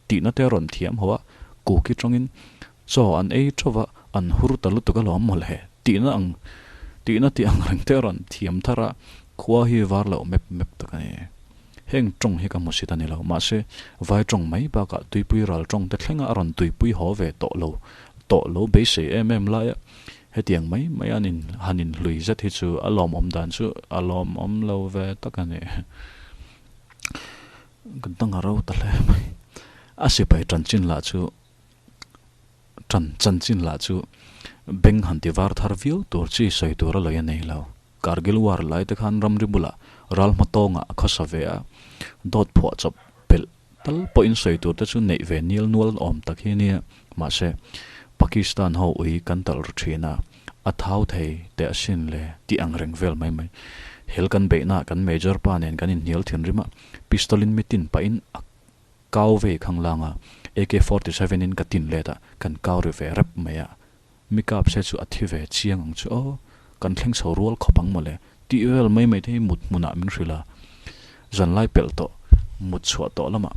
A: Tihna te a rawn thiam ho a, Kuki tawngin chaw an ei thova an hur ta lutuk alawm mawle tihna ang tihna tih ang reng te a rawn thiam thar a, khua hi var loh mep mep tak a ni. Heng tawng hi ka hmu sit a ni lo, mahse vai tawng mai bakah tuipui ral tawng te thlenga a rawn tuipui haw ve tawh lo tawh lo beisei em em laia hetiang mai mai an in han inhlui zet hi chu a lawmawm dan chu a lawmawm lo ve tak a ni. Kan dang a ro ta hle mai. A sipai chanchin lah chu tan chanchin lah chu beng han ti var thar viau tur chi sawi tur a lawi a nei lo. Kargil war lai te khan ramri bulah ral hma tawngah a khawsa ve a, dawt phuah chawp pelh tal pawhin sawi tur te chu neih ve nial nual awm tak hi nia. Mahse, Pakistan ho ui kan talh ru thin a, a thau thei teh asin le tih ang reng vel mai mai. Hel kan beihnaah kan Major pa nen kan inhnial thinrim a, pistol in mi tin pahin a kau vei khanglang a, AK 47 in ka tin let a, kan kau ri ve rep mai a. Mi kap se chu a thi ve chiang ang chu aw, kan thleng chho rual khawp ang mawle tih vel mai mai te hi mut hmunah min hrilh a, zanlai pelh tawh mut chhuah tawh lamah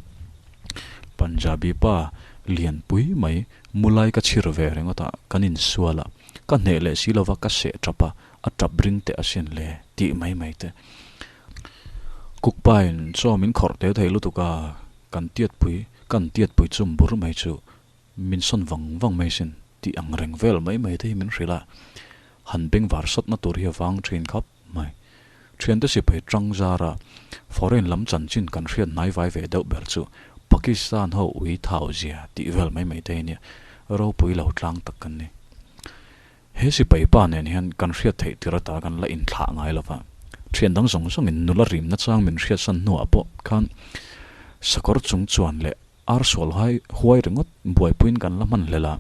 A: Punjabi pa lian pui mai mulai ka chhir ve ringawt a, kan insual a, ka hneh leh si lova ka seh tap a, a tap ring teh asin le tih mai mai te. Kukpain chaw min khawrh te thei lutuk a, kan tiatpui kan tiatpui chum bur mai chu Min sawn vang vang mai sin tih ang reng vel mai mai te hi min hrilh a, han bengvar sawtna tur hi a vang thin khawp mai. Thiante sipai tang zara foreign lam chanchin kan hriat hnai vai ve deuh ber chu Pakistan ho ui thau zia tih vel mai mai te hi nia, ropui lo tlang tak kan ni. He sipai pa nen hian kan hriat theih tir ata kan la inthlah ngai lo va, thian dang zawng zawngin nula rimna chang min hriatsan hnuah pawh khan sakawr chung chuan leh Ar sual hai huai ringawt buaipuiin kan la hman hlel a,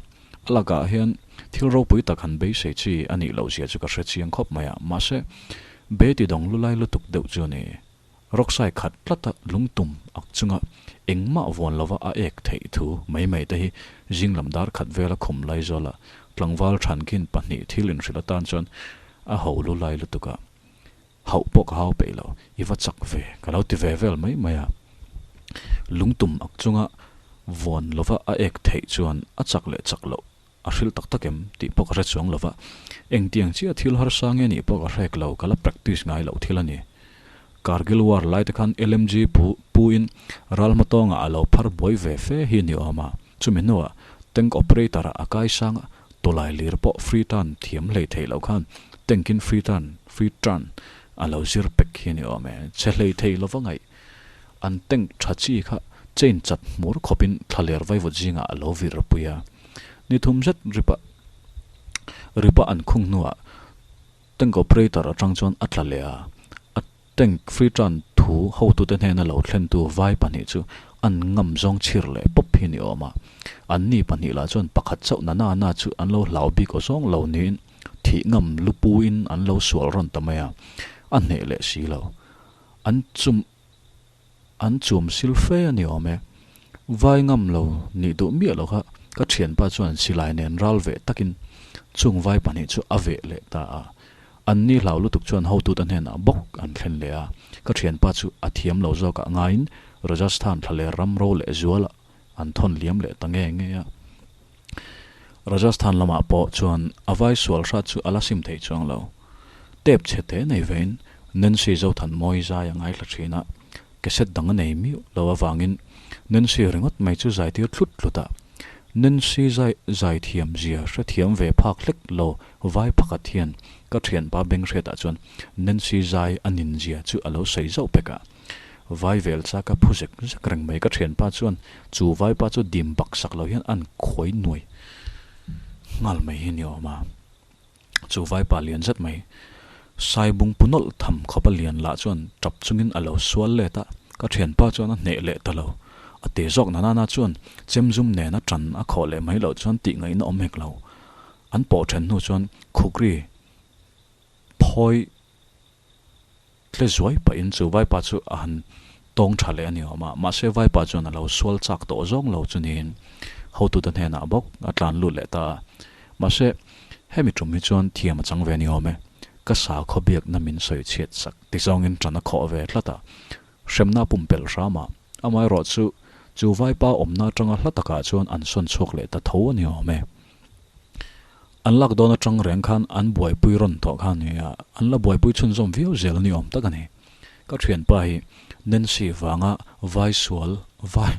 A: a lakah hian thil ropui tak han beisei chi a nih loh zia chu ka hre chiang khawp mai a, mahse Betty dawng lulai lutuk deuh chu a ni. Rawksai khat tlata lungtum ak chunga engmah vuan lova a ek theih thu mai mai te hi zinglam dar khat vela khum lai zawla tlangval thankhin pahnih thil inhrilh atan chuan a ho lulai lutuk a. Hauh pawh ka hau peih lo, i va chak ve, ka lo ti ve vel mai mai a. Lungtum ak chunga vawn lova a ek theih chuan a chak leh chak loh a hrilh tak tak em tih pawh ka hre chuang lova, engtiang chiah thil harsa nge nih pawh ka hrek lo, ka la practice ngai loh thil a ni. Kargil war lai te khan LMG pu pu in ral hmatawngah a lo phar buai ve fe hi ni awm a, chumi hnuah tank operator ah a kai sang a, Tawlai lir pawh free turn thiam hlei theih loh khan tank in free turn, free turn, a lo zir pek hi a ni awm e. Che hlei thei lova ngaih an tank tha chi kha chain chat hmur khawpin thlaler vaivut zingah a lo vir pui a. Ni thum zet ripa ripa an khung hnuah tank operator atang chuan a tla leh a, a Tank free turn thu hotute hnena lo thlentu vai pahnih chu an ngam zawng chhir leh pawp hi ni awm a. An ni pahnih lah chuan pakhat chauh na na na chu an lo hlau bik aw zawng lo niin thih ngam lu puin an lo sual rawn ta mai a, a hneh leh si lo. An chum an chum sil fe a ni awm e. Vai ngam lo nih duh miah lo kha ka thianpa chuan silai nen ral veh takin chung vai pahnih chu a veh leh ta a. An ni hlau lutuk chuan hotute hnenah bawk an thlen leh a, ka thianpa chu a thiam lo zawkah ngaiin Rajasthan thlaler ram ro leh zualah an thawn liam leh ta nge nge a. Rajasthan lamah pawh chuan a vai sual hrat chu a la sim thei chuang lo. Tep chhe te nei vein Nancy Zothanmawi zai a ngaithla thin a, cassette dang a nei miuh lo avangin Nancy ringawt mai chu zai tir tlut tlut a. Nancy zai zai thiam zia hrethiam ve phak hlek lo vai pakhat hian ka thianpa beng hriatah chuan Nancy zai a nin zia chu a lo sawi zauh pek a. Vai vel chak a phu zek zek reng mai ka thianpa chuan chu vaipa chu dim bak sak lo hian an khuai nuai nghal mai hi ni awm a. Chu vaipa lian zet mai sai bung pu nawlh tham khawpa lian lah chuan tap chungin a lo sual let a, ka thianpa chuan a hneh leh ta lo. A te zawk na nana chuan chem zum nena tan a khawh leh mai loh chuan tih ngaihna awm hek lo. An pawh then hnu chuan khukri phawi tle zuai pahin chu vaipa chu a han tawng tha leh a ni awm a, mahse vaipa chuan a lo sual chak tawh zawng lo chu niin hotute hnenah bawk a tlan lut leh ta a. Mahse hemi tum hi chuan thiam a chang ve a ni awm e, ka sakhaw biakna min sawi chhiat sak ti zawngin tan a khawh ve tlat a, hremna a pumpelh hram a, amaherawh chu chu vaipa awmna atanga hla takah chuan an sawn chhuak leh ta tho a ni awm e. An lak dawn atang reng khan an buaipui rawn tawh kha a ni a, an la buaipui chhunzawm viau zel ni awm tak a ni. Ka thianpa hi Nancy vanga vai sual vai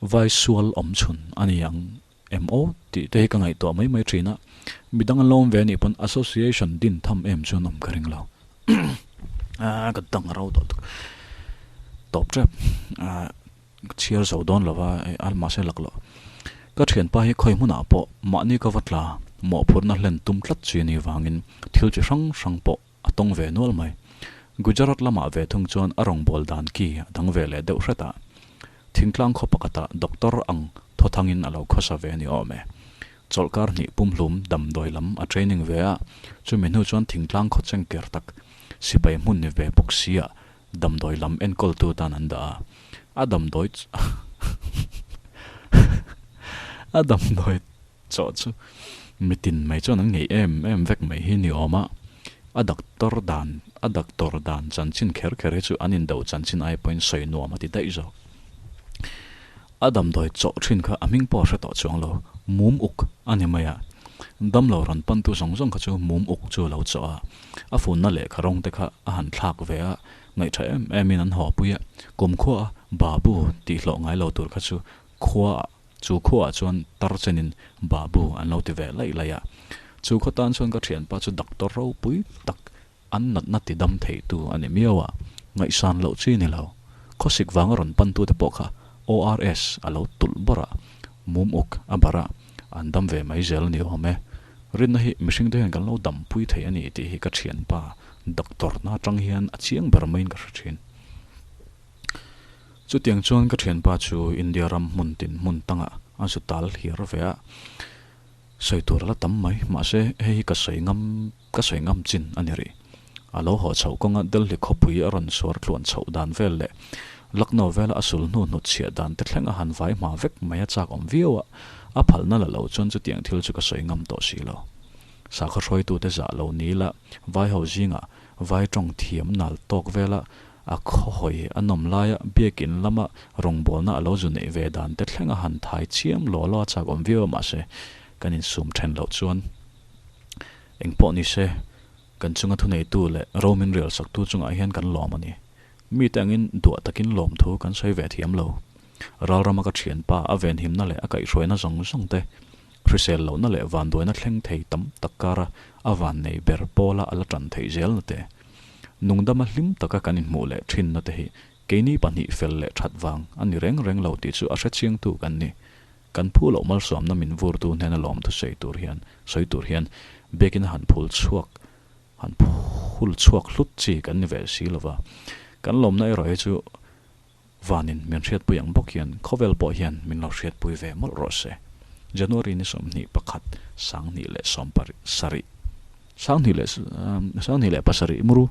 A: vai sual awm chhun a ni ang em aw tih te hi ka ngaihtuah mai mai thin a, midang an lo awm ve anih pawn association din tham em chuan awm ka ring lo. Aaa ka dang ro tawh tuk tawp tep aaa. Ka chhiar zo dawn lo va, a mahse lak loh. Ka thianpa hi khawi hmunah pawh mahni ka va tla, mawhphurhna hlen tum tlat chi ni vangin thil chi hrang hrang pawh a tawng ve nual mai. Gujarat lamah ve thung chuan a rawngbâwl dan ki a dang ve leh deuh hret a. Thingtlang khaw pakhatah doctor ang thawthangin a lo khawsa ve a ni awm e. Chawlhkar hnih pumhlum damdawi lam a training ve a, chumi hnu chuan thingtlang khaw chengker tak sipai hmun ni ve bawk sia damdawi lam enkawltu tan an dah a. A damdawi a damdawi chawh chu mitin mai chuan an ngeih em em vek mai hi ni awm a. A doctor dan a doctor dan chanchin kher kher hi chu an indo chanchin ai pawhin sawi nuam a ti daih zawk. A damdawi chawh thin kha a hming pawh a hre tawh chuang lo, mum uk a ni mai a. Damlo rawn pantu zawng zawng kha chu mum uk chu a lo chawh a, a funna lehkha rawng te kha a han thlak ve a, ngaihṭha em emin an haw pui a. Kum khuaa Babu tih hlawh ngai lo tur kha chu khuaah, chu khuaah chuan tar chenin Babu an lo ti ve laih laih a. Chu khaw tan chuan ka ṭhianpa chu doctor ropui tak An natna ti dam theitu a ni miau a, ngaihsan loh chi ni lo. Khawsik vanga rawn pantute pawh kha ORS a lo tulh bawrh a, mum uk a barh a, an dam ve mai zel a ni awm e. Rinna hi mihringte hian kan lo dampui thei a ni tih hi ka thianpa doctor na atang hian a chiang ber maiin ka hre thin. Chutiang chuan ka thianpa chu India ram hmun tin hmun tangah a zu tal hiar ve a, sawi tur a la tam mai, mahse hei hi ka sawi ngam Ka sawi ngam chin a ni rih. A lo haw chhoh kawnga Delhi khawpui a rawn suar tluan chhoh dan vel leh Lucknow vela a sul hnu hnut chhiah dan te thleng a han vai hma vek mai a chak awm viau a, a phalna la lo chuan chutiang thil chu ka sawi ngam tawh si lo. Sakhaw hruaitute zah lo ni la vai ho zingah vai tawng thiam nal tawk vela a khawhawi a nawm laia biakin lama rawngbawlna a lo zu neih ve dan te thleng a han thai chiam law law a chak awm viau a mahse kan insum then loh chuan Engpawh ni se, kan chunga thuneitu leh ro min rial saktu chungah hian kan lawm a ni. Mite angin duah takin lawmthu kan sawi ve thiam lo. Ralrama ka thianpa a venhimna leh a kaihhruaina zawng zawng te, hrisel lohna leh vanduaina thleng thei tam tak kara a vannei ber pawla a la tan theih zelna te, nungdama hlim taka kan inhmuh leh thinna te hi keini pahnih fel leh that vang a ni reng reng lo tih chu a hrechiangtu kan ni. Kan phu loh malsawmna min vurtu hnena lawmthu sawi tur hian sawi tur hian biakin a han phul chhuak han phul chhuak hlut chi kan ni ve si lova. Kan lawmna erawh hi chu vanin min hriatpui ang bawk hian khawvel pawh hian min lo hriatpui ve mawlh rawh se. January ni 21 sanghnih leh sawmpar sarih sanghnih leh sanghnih leh pasarih muru.